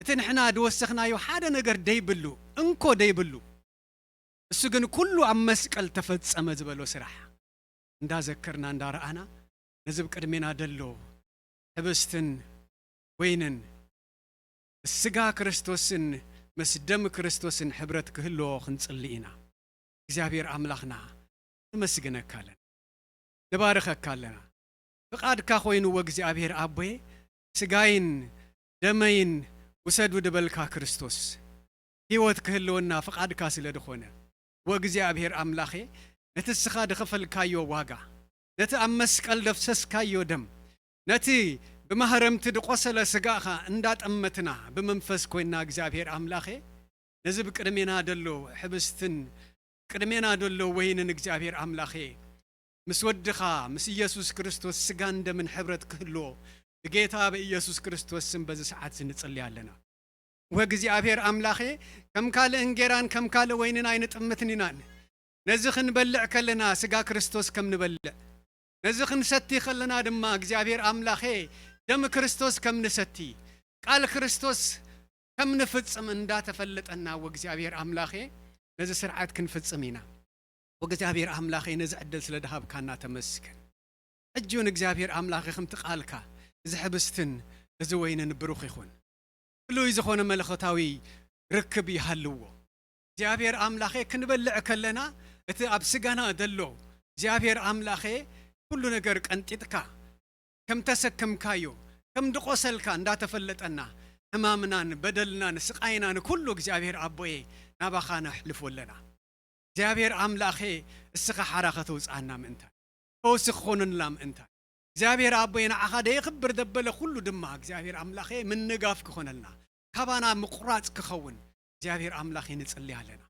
እቲ ንሕና ዝወሰኽናዮ ሓደ ነገር ደይብሉ፣ እንኮ ደይብሉ፣ እሱ ግን ኩሉ ኣብ መስቀል ተፈጸመ ዝበሎ ስራሕ እንዳዘከርና እንዳረኣና፣ ነዚ ብቅድሜና ደሎ ሕብስትን ወይንን ምስ ስጋ ክርስቶስን ምስ ደም ክርስቶስን ሕብረት ክህልዎ ክንጽሊ ኢና። እግዚኣብሔር ኣምላኽና፣ ነመስግነካ ኣለና፣ ንባርኸካ ኣለና። ፍቓድካ ኮይኑ፣ ወእግዚኣብሔር ኣቦየ፣ ስጋይን ደመይን ውሰዱ ዝበልካ ክርስቶስ፣ ህይወት ክህልወና ፍቓድካ ስለ ዝኾነ፣ ወእግዚኣብሔር ኣምላኸ፣ ነቲ እስኻ ዝኸፈልካዮ ዋጋ፣ ነቲ ኣብ መስቀል ዘፍሰስካዮ ደም፣ ነቲ ብማህረምቲ ዝቆሰለ ስጋኻ እንዳጠመትና ብመንፈስ ኮይና፣ እግዚኣብሔር ኣምላኸ፣ ነዚ ብቅድሜና ዘሎ ሕብስትን ቅድሜና ዘሎ ወይንን እግዚኣብሔር ኣምላኸ፣ ምስ ወድኻ ምስ ኢየሱስ ክርስቶስ ስጋን ደምን ሕብረት ክህልዎ ብጌታ ብኢየሱስ ክርስቶስ ስም በዚ ሰዓት እዚ ንጽሊ ኣለና። ወእግዚኣብሔር ኣምላኸ፣ ከም ካልእ እንጌራን ከም ካልእ ወይንን ኣይንጥምትን ኢናን። ነዚ ክንበልዕ ከለና ስጋ ክርስቶስ ከም ንበልዕ፣ ነዚ ክንሰቲ ከለና ድማ እግዚኣብሔር ኣምላኸ፣ ደም ክርስቶስ ከም ንሰቲ፣ ቃል ክርስቶስ ከም ንፍጽም እንዳተፈለጠና፣ ወእግዚኣብሔር ኣምላኸ፣ ነዚ ስርዓት ክንፍጽም ኢና። ወእግዚኣብሔር ኣምላኸ፣ ነዚ ዕድል ስለ ድሃብካና ተመስገን። ሕጂ እውን እግዚኣብሔር ኣምላኸ፣ ከምቲ ቃልካ፣ እዚ ሕብስትን እዚ ወይንን ብሩኽ ይኹን። ፍሉይ ዝኾነ መለኮታዊ ርክብ ይሃልዎ። እግዚኣብሔር ኣምላኸ፣ ክንበልዕ ከለና፣ እቲ ኣብ ስጋና ዘሎ እግዚኣብሔር ኣምላኸ፣ ኩሉ ነገር ቀንጢጥካ፣ ከም ተሰከምካዮ፣ ከም ድቆሰልካ እንዳተፈለጠና፣ ሕማምናን በደልናን ስቃይናን ኩሉ እግዚኣብሔር ኣቦየ ናባኻ ነሕልፎ ኣለና። እግዚኣብሔር ኣምላኸ፣ እስኻ ሓራ ከተውፅኣና ምእንታን፣ ፈውሲ ክኾነና ምእንታን፣ እግዚኣብሔር ኣቦየ ንዓኻ ደየኽብር ደበለ ኩሉ ድማ እግዚኣብሔር ኣምላኸ ምንጋፍ ክኾነልና፣ ካባና ምቁራፅ ክኸውን እግዚኣብሔር ኣምላኸ ንጽሊ ኣለና።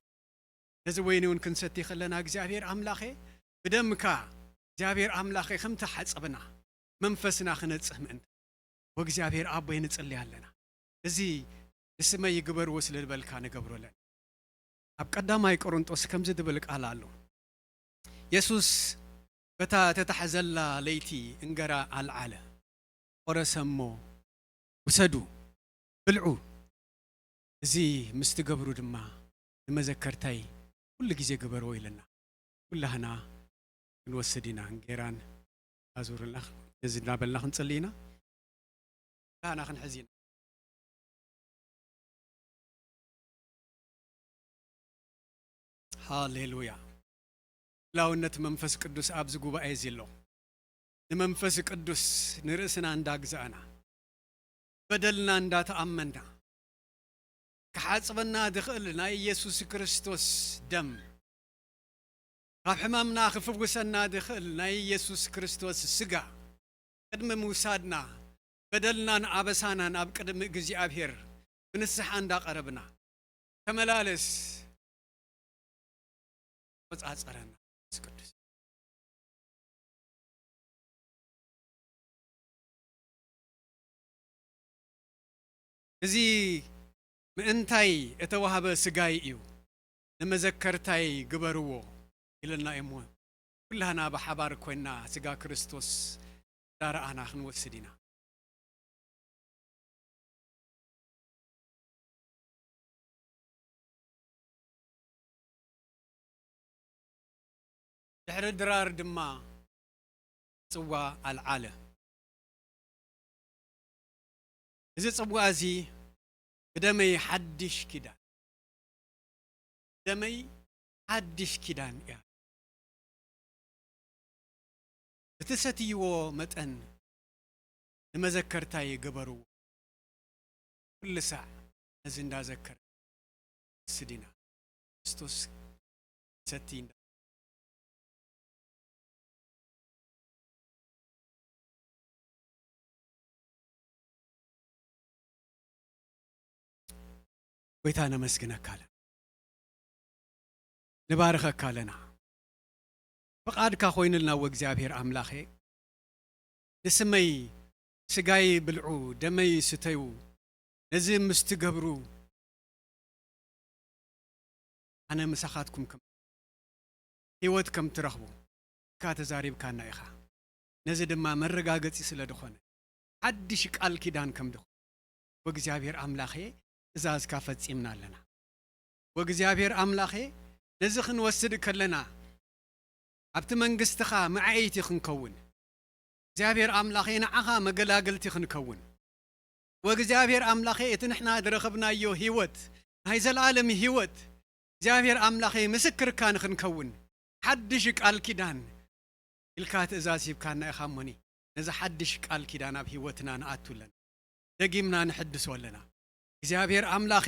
ነዚ ወይኒ እውን ክንሰቲ ከለና እግዚኣብሔር ኣምላኸ ብደምካ እግዚኣብሔር ኣምላኸ ከምቲ ሓጸብና መንፈስና ክነጽህ ምእንተ ወእግዚኣብሔር ኣቦይ ንጽሊ ኣለና። እዚ ንስመይ ይግበርዎ ስለ ዝበልካ ንገብሮ ኣለና። ኣብ ቀዳማይ ቆሮንጦስ ከምዚ ዝብል ቃል ኣሎ። የሱስ በታ ተታሕዘላ ለይቲ እንገራ ኣልዓለ፣ ቆረሰ እሞ፣ ውሰዱ፣ ብልዑ፣ እዚ ምስ ትገብሩ ድማ ንመዘከርታይ ኩሉ ግዜ ግበርዎ ኢለና። ኩላህና ክንወስድ ኢና። እንጌራን ኣዙርና ነዚ እናበልና ክንጽሊ ኢና። ኩላህና ክንሕዝ ኢና። ሃሌሉያ። ህላውነት መንፈስ ቅዱስ ኣብዚ ጉባኤ እዚ ኣሎ። ንመንፈስ ቅዱስ ንርእስና እንዳግዛእና፣ በደልና እንዳተኣመንና፣ ክሓጽበና ዝኽእል ናይ ኢየሱስ ክርስቶስ ደም፣ ካብ ሕማምና ክፍውሰና ዝኽእል ናይ ኢየሱስ ክርስቶስ ስጋ ቅድሚ ምውሳድና፣ በደልናን ኣበሳናን ኣብ ቅድሚ እግዚኣብሔር ብንስሓ እንዳቐረብና፣ ተመላለስ፣ ቆጻጸረና መንፈስ ቅዱስ። እዚ ምእንታይ እተዋህበ ስጋይ እዩ፣ ንመዘከርታይ ግበርዎ ኢለና እሞ፣ ኩላህና ብሓባር ኮይና ስጋ ክርስቶስ እንዳረኣና ክንወስድ ኢና። ድሕሪ ድራር ድማ ጽዋ ኣልዓለ። እዚ ጽዋ እዚ ብደመይ ሓድሽ ኪዳን፣ ደመይ ሓድሽ ኪዳን እያ። ብትሰትይዎ መጠን ንመዘከርታይ ግበርዎ። ኩሉ ሳዕ ነዚ እንዳዘከር ስዲና ክርስቶስ ሰቲ እንዳ ጎይታ ነመስግነካ ኣለና፣ ንባርኸካ ኣለና። ፍቓድካ ኮይኑልና ወእግዚኣብሔር ኣምላኸ፣ ንስመይ ስጋይ ብልዑ፣ ደመይ ስተዩ፣ ነዚ ምስ ትገብሩ ኣነ ምሳኻትኩም ከም ህይወት ከም ትረኽቡ ኢልካ ተዛሪብካና ኢኻ። ነዚ ድማ መረጋገጺ ስለ ዝኾነ ሓድሽ ቃል ኪዳን ከም ድኾነ ወእግዚኣብሔር ኣምላኸ ትእዛዝካ ፈጺምና ኣለና። ወእግዚኣብሔር ኣምላኸ ነዚ ክንወስድ ከለና ኣብቲ መንግስትኻ መዓይቲ ክንከውን እግዚኣብሔር ኣምላኸ ንዓኻ መገላግልቲ ክንከውን ወእግዚኣብሔር ኣምላኸ እቲ ንሕና ዝረኸብናዮ ህይወት ናይ ዘለኣለም ህይወት እግዚኣብሔር ኣምላኸ ምስክርካ ንኽንከውን ሓድሽ ቃል ኪዳን ኢልካ ትእዛዝ ሂብካና ኢኻ እሞኒ ነዚ ሓድሽ ቃል ኪዳን ኣብ ህይወትና ንኣቱ ኣለና ደጊምና ንሕድሶ ኣለና እግዚኣብሔር ኣምላኸ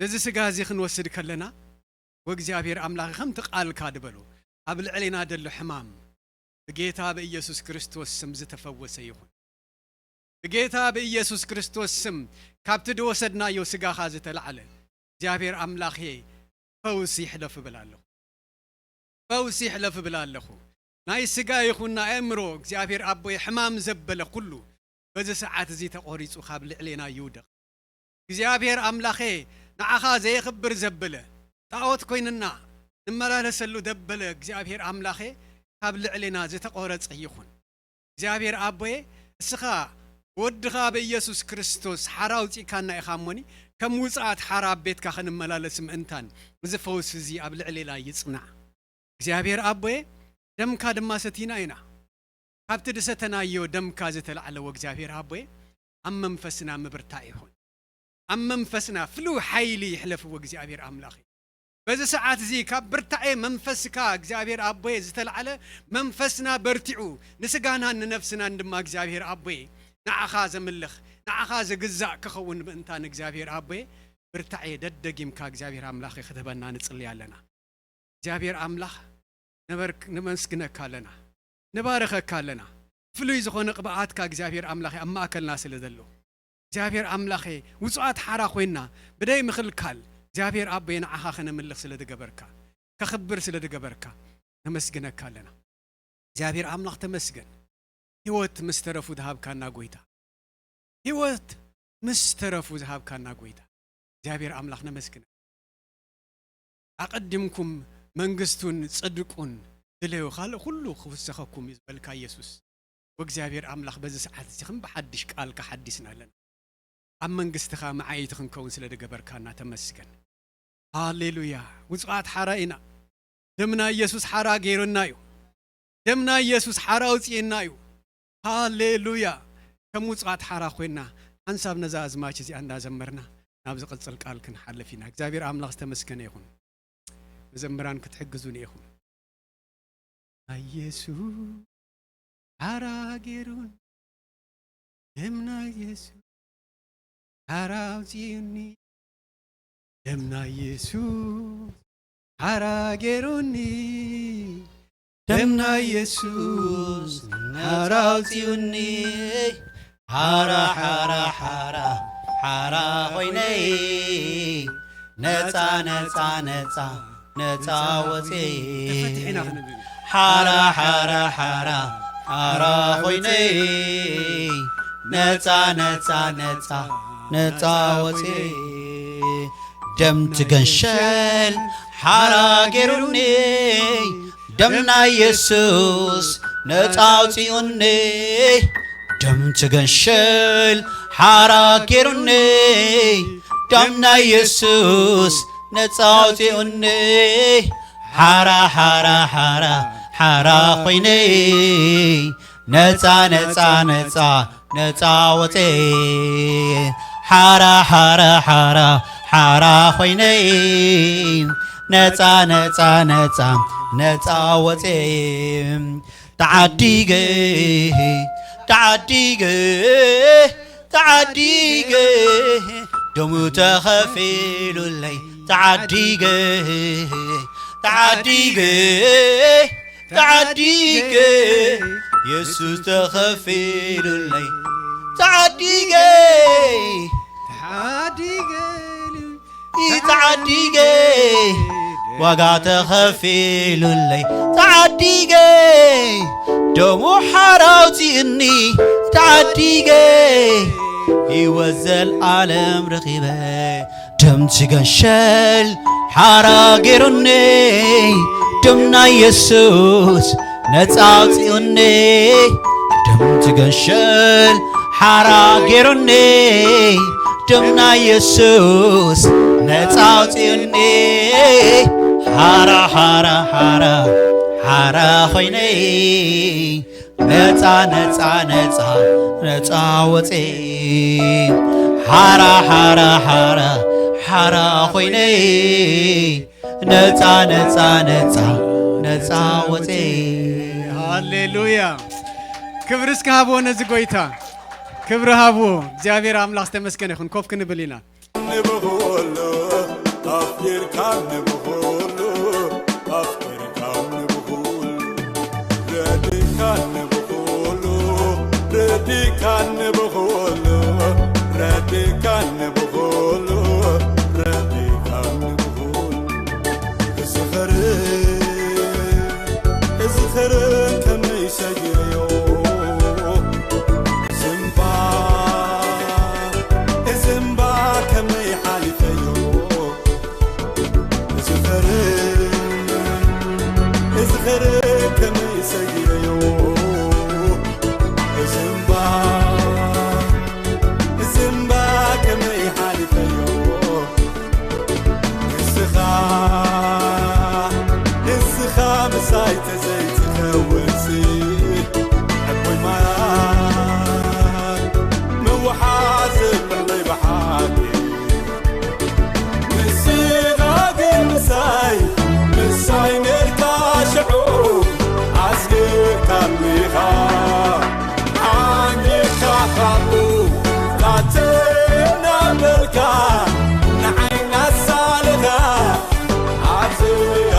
ነዚ ስጋ እዚ ክንወስድ ከለና ወእግዚኣብሔር ኣምላኸ ከምቲ ቃልካ ድበሎ ኣብ ልዕሌና ደሎ ሕማም ብጌታ ብኢየሱስ ክርስቶስ ስም ዝተፈወሰ ይኹን ብጌታ ብኢየሱስ ክርስቶስ ስም ካብቲ ድወሰድናዮ ስጋኻ ዝተላዕለ እግዚኣብሔር ኣምላኸ ፈውስ ይሕለፍ እብል ኣለኹ ፈውስ ይሕለፍ እብል ኣለኹ ናይ ስጋ ይኹን ናይ ኣእምሮ እግዚኣብሔር ኣቦይ ሕማም ዘበለ ኩሉ በዚ ሰዓት እዚ ተቖሪጹ ካብ ልዕሌና ይውደቕ እግዚኣብሔር ኣምላኸ ንዓኻ ዘየኽብር ዘበለ ጣዖት ኮይንና ንመላለሰሉ ዘበለ እግዚኣብሔር ኣምላኸ ካብ ልዕሌና ዝተቖረጸ ይኹን እግዚኣብሔር ኣቦየ እስኻ ወድኻ ብኢየሱስ ክርስቶስ ሓራ ኣውፂእካና ኢኻ እሞኒ ከም ውፅኣት ሓራ ኣብ ቤትካ ክንመላለስ ምእንታን እዚ ፈውስ እዚ ኣብ ልዕሌና ይፅናዕ እግዚኣብሔር ኣቦየ ደምካ ድማ ሰቲና ኢና ካብቲ ድሰተናዮ ደምካ ዝተላዕለዎ እግዚኣብሔር ኣቦየ ኣብ መንፈስና ምብርታዕ ይኹን ኣብ መንፈስና ፍሉይ ሓይሊ ይሕለፍዎ እግዚኣብሔር ኣምላኽ እዩ በዚ ሰዓት እዚ ካብ ብርታዔ መንፈስካ እግዚኣብሔር ኣቦየ ዝተላዕለ መንፈስና በርቲዑ ንስጋናን ንነፍስናን ድማ እግዚኣብሔር ኣቦየ ንዓኻ ዘምልኽ ንዓኻ ዝግዛእ ክኸውን ምእንታን እግዚኣብሔር ኣቦየ ብርታዔ ደደጊምካ እግዚኣብሔር ኣምላኽ ክህበና ንጽሊ ኣለና እግዚኣብሔር ኣምላኽ ነመስግነካ ኣለና ንባረኸካ ኣለና ፍሉይ ዝኾነ ቅብኣትካ እግዚኣብሔር ኣምላኽ ኣብ ማእከልና ስለ ዘሎ እግዚኣብሔር ኣምላኸ ውፁኣት ሓራ ኮይና ብደይ ምኽልካል እግዚኣብሔር ኣቦየ ንዓኻ ከነምልኽ ስለ ድገበርካ ከኽብር ስለ ድገበርካ ነመስግነካ ኣለና እግዚኣብሔር ኣምላኽ ተመስገን ህይወት ምስ ተረፉ ዝሃብካና ጎይታ ህይወት ምስ ተረፉ ዝሃብካና ጎይታ እግዚኣብሔር ኣምላኽ ነመስግነ ኣቐዲምኩም መንግስቱን ጽድቁን ድለዩ ካልእ ኩሉ ክውሰኸኩም እዩ ዝበልካ ኢየሱስ ወእግዚኣብሔር ኣምላኽ በዚ ሰዓት እዚ ከም ብሓድሽ ቃልካ ሓዲስና ኣለና ኣብ መንግስትኻ መዓይቲ ክንከውን ስለ ዝገበርካና ተመስገን ሃሌሉያ ውፅዓት ሓራ ኢና ደምና ኢየሱስ ሓራ ገይሩና እዩ ደምና ኢየሱስ ሓራ ኣውፅእና እዩ ሃሌሉያ ከም ውፅዓት ሓራ ኮይና ሓንሳብ ነዛ ኣዝማች እዚኣ እንዳዘመርና ናብ ዝቕፅል ቃል ክንሓልፍ ኢና እግዚኣብሔር ኣምላኽ ዝተመስገነ ይኹን መዘምራን ክትሕግዙኒ ኢኹም ኣየሱ ሓራ ገይሩን ደምና ኢየሱስ ሓራ ኣውፅኡኒ ደምና ኢየሱስ ሓራ ገይሩኒ ደምና ኢየሱስ ሓራ ኣውፅኡኒ ሓራ ሓራ ሓራ ሓራ ኮይነይ ነፃ ነፃ ነፃ ነፃ ወፅየ ሓራ ሓራ ሓራ ሓራ ኮይነይ ነፃ ነፃ ነፃ ነፃ ወፅየ ደም ትገንሸል ሓራ ገይሩኒ ደም ናይ የሱስ ነፃ ኣውፂኡኒ ደም ትገንሸል ሓራ ገይሩኒ ደም ናይ የሱስ ነፃ ኣውፂኡኒ ሓራ ሓራ ሓራ ሓራ ኮይነ ነፃ ነፃ ነፃ ነፃ ወፀ ሓራ ሓራ ሓራ ሓራ ኮይነ ነፃ ነፃ ነፃ ነፃ ወፀ ተዓዲገ ተዓዲገ ተዓዲገ ደሙ ተኸፊሉለይ ተዓዲገ ተዓዲገ ተዓዲገ የሱስ ተኸፊሉለይ ተዓዲገ ተዓዲገ ተዓዲገ ዋጋ ተኸፊሉለይ ተዓዲገ ደሙ ሓራ ኣውፂእኒ ተዓዲገ ህይወት ዘልዓለም ረኺበ ደም ትገንሸል ሓራ ገይሩኒ ደም ናይ የሱስ ነፃ ኣውፂኡኒ። ደም ትገንሸል ሓራ ገይሩኒ ደም ናይ የሱስ ነፃ ኣውፂኡኒ። ሓራ ሓራ ሓራ ሓራ ኮይነይ ነፃ ነፃ ነፃ ነፃ ወፂ። ሓራ ሓራ ሓራ ሓራ ኮይነይ ነፃ ነፃ ነፃ ነፃ ወፂ። ሃሌሉያ። ክብሪ እስኪ ሃብዎ ነዚ ጎይታ። ክብሪ ሃብዎ። እግዚኣብሔር ኣምላኽ ዝተመስገነ ይኹን። ኮፍ ክንብል ኢና። ንብኹሉ ኣፍቂርካ ንብኹሉ ኣፍቂርካ ንብኹሉ ረዲካ ንብኹሉ ረዲካ ንብኹሉ ረዲካ ንብኹሉ ረዲካ ንብኹሉ እዚ ኸርን እዚ ኸርን ከመይ ሰጊረዮ ዝንባ እዚ እምባ ከመይ ሓሊፈዮ እዚ ኸርን እዚ ኸርን ከመይ ሰጊረዮ እዚ እምባ እዚ እምባ ከመይ ሓሊፈዮ ንስኻ ንስኻ ምሳይ ተዘይትኸውንሲ ሕቦይ ማያት ምውሓዝ ምለይ ብሓቂ ንስኻ ግን ምሳይ ምሳይ ነርካ ሽዑ ኣስገርካኒኻ ሓንጊኻ ካብኡ ጣተና በልካ ንዓይና ሳልኻ ኣብዚ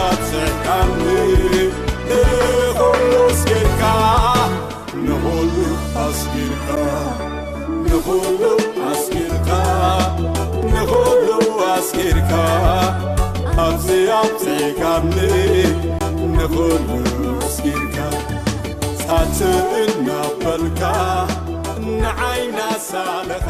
ኣብፅሕካኒ ንኹሉ ኣስጊርካ ንኹሉ ኣስጊርካ ንኹሉ ኣስጊርካ ንኹሉ ኣስጊርካ ኣብዚ ኣብፅሕካኒ ንኹሉ ኣስጊርካ ሳት እናበልካ ንዓይና ሳልኻ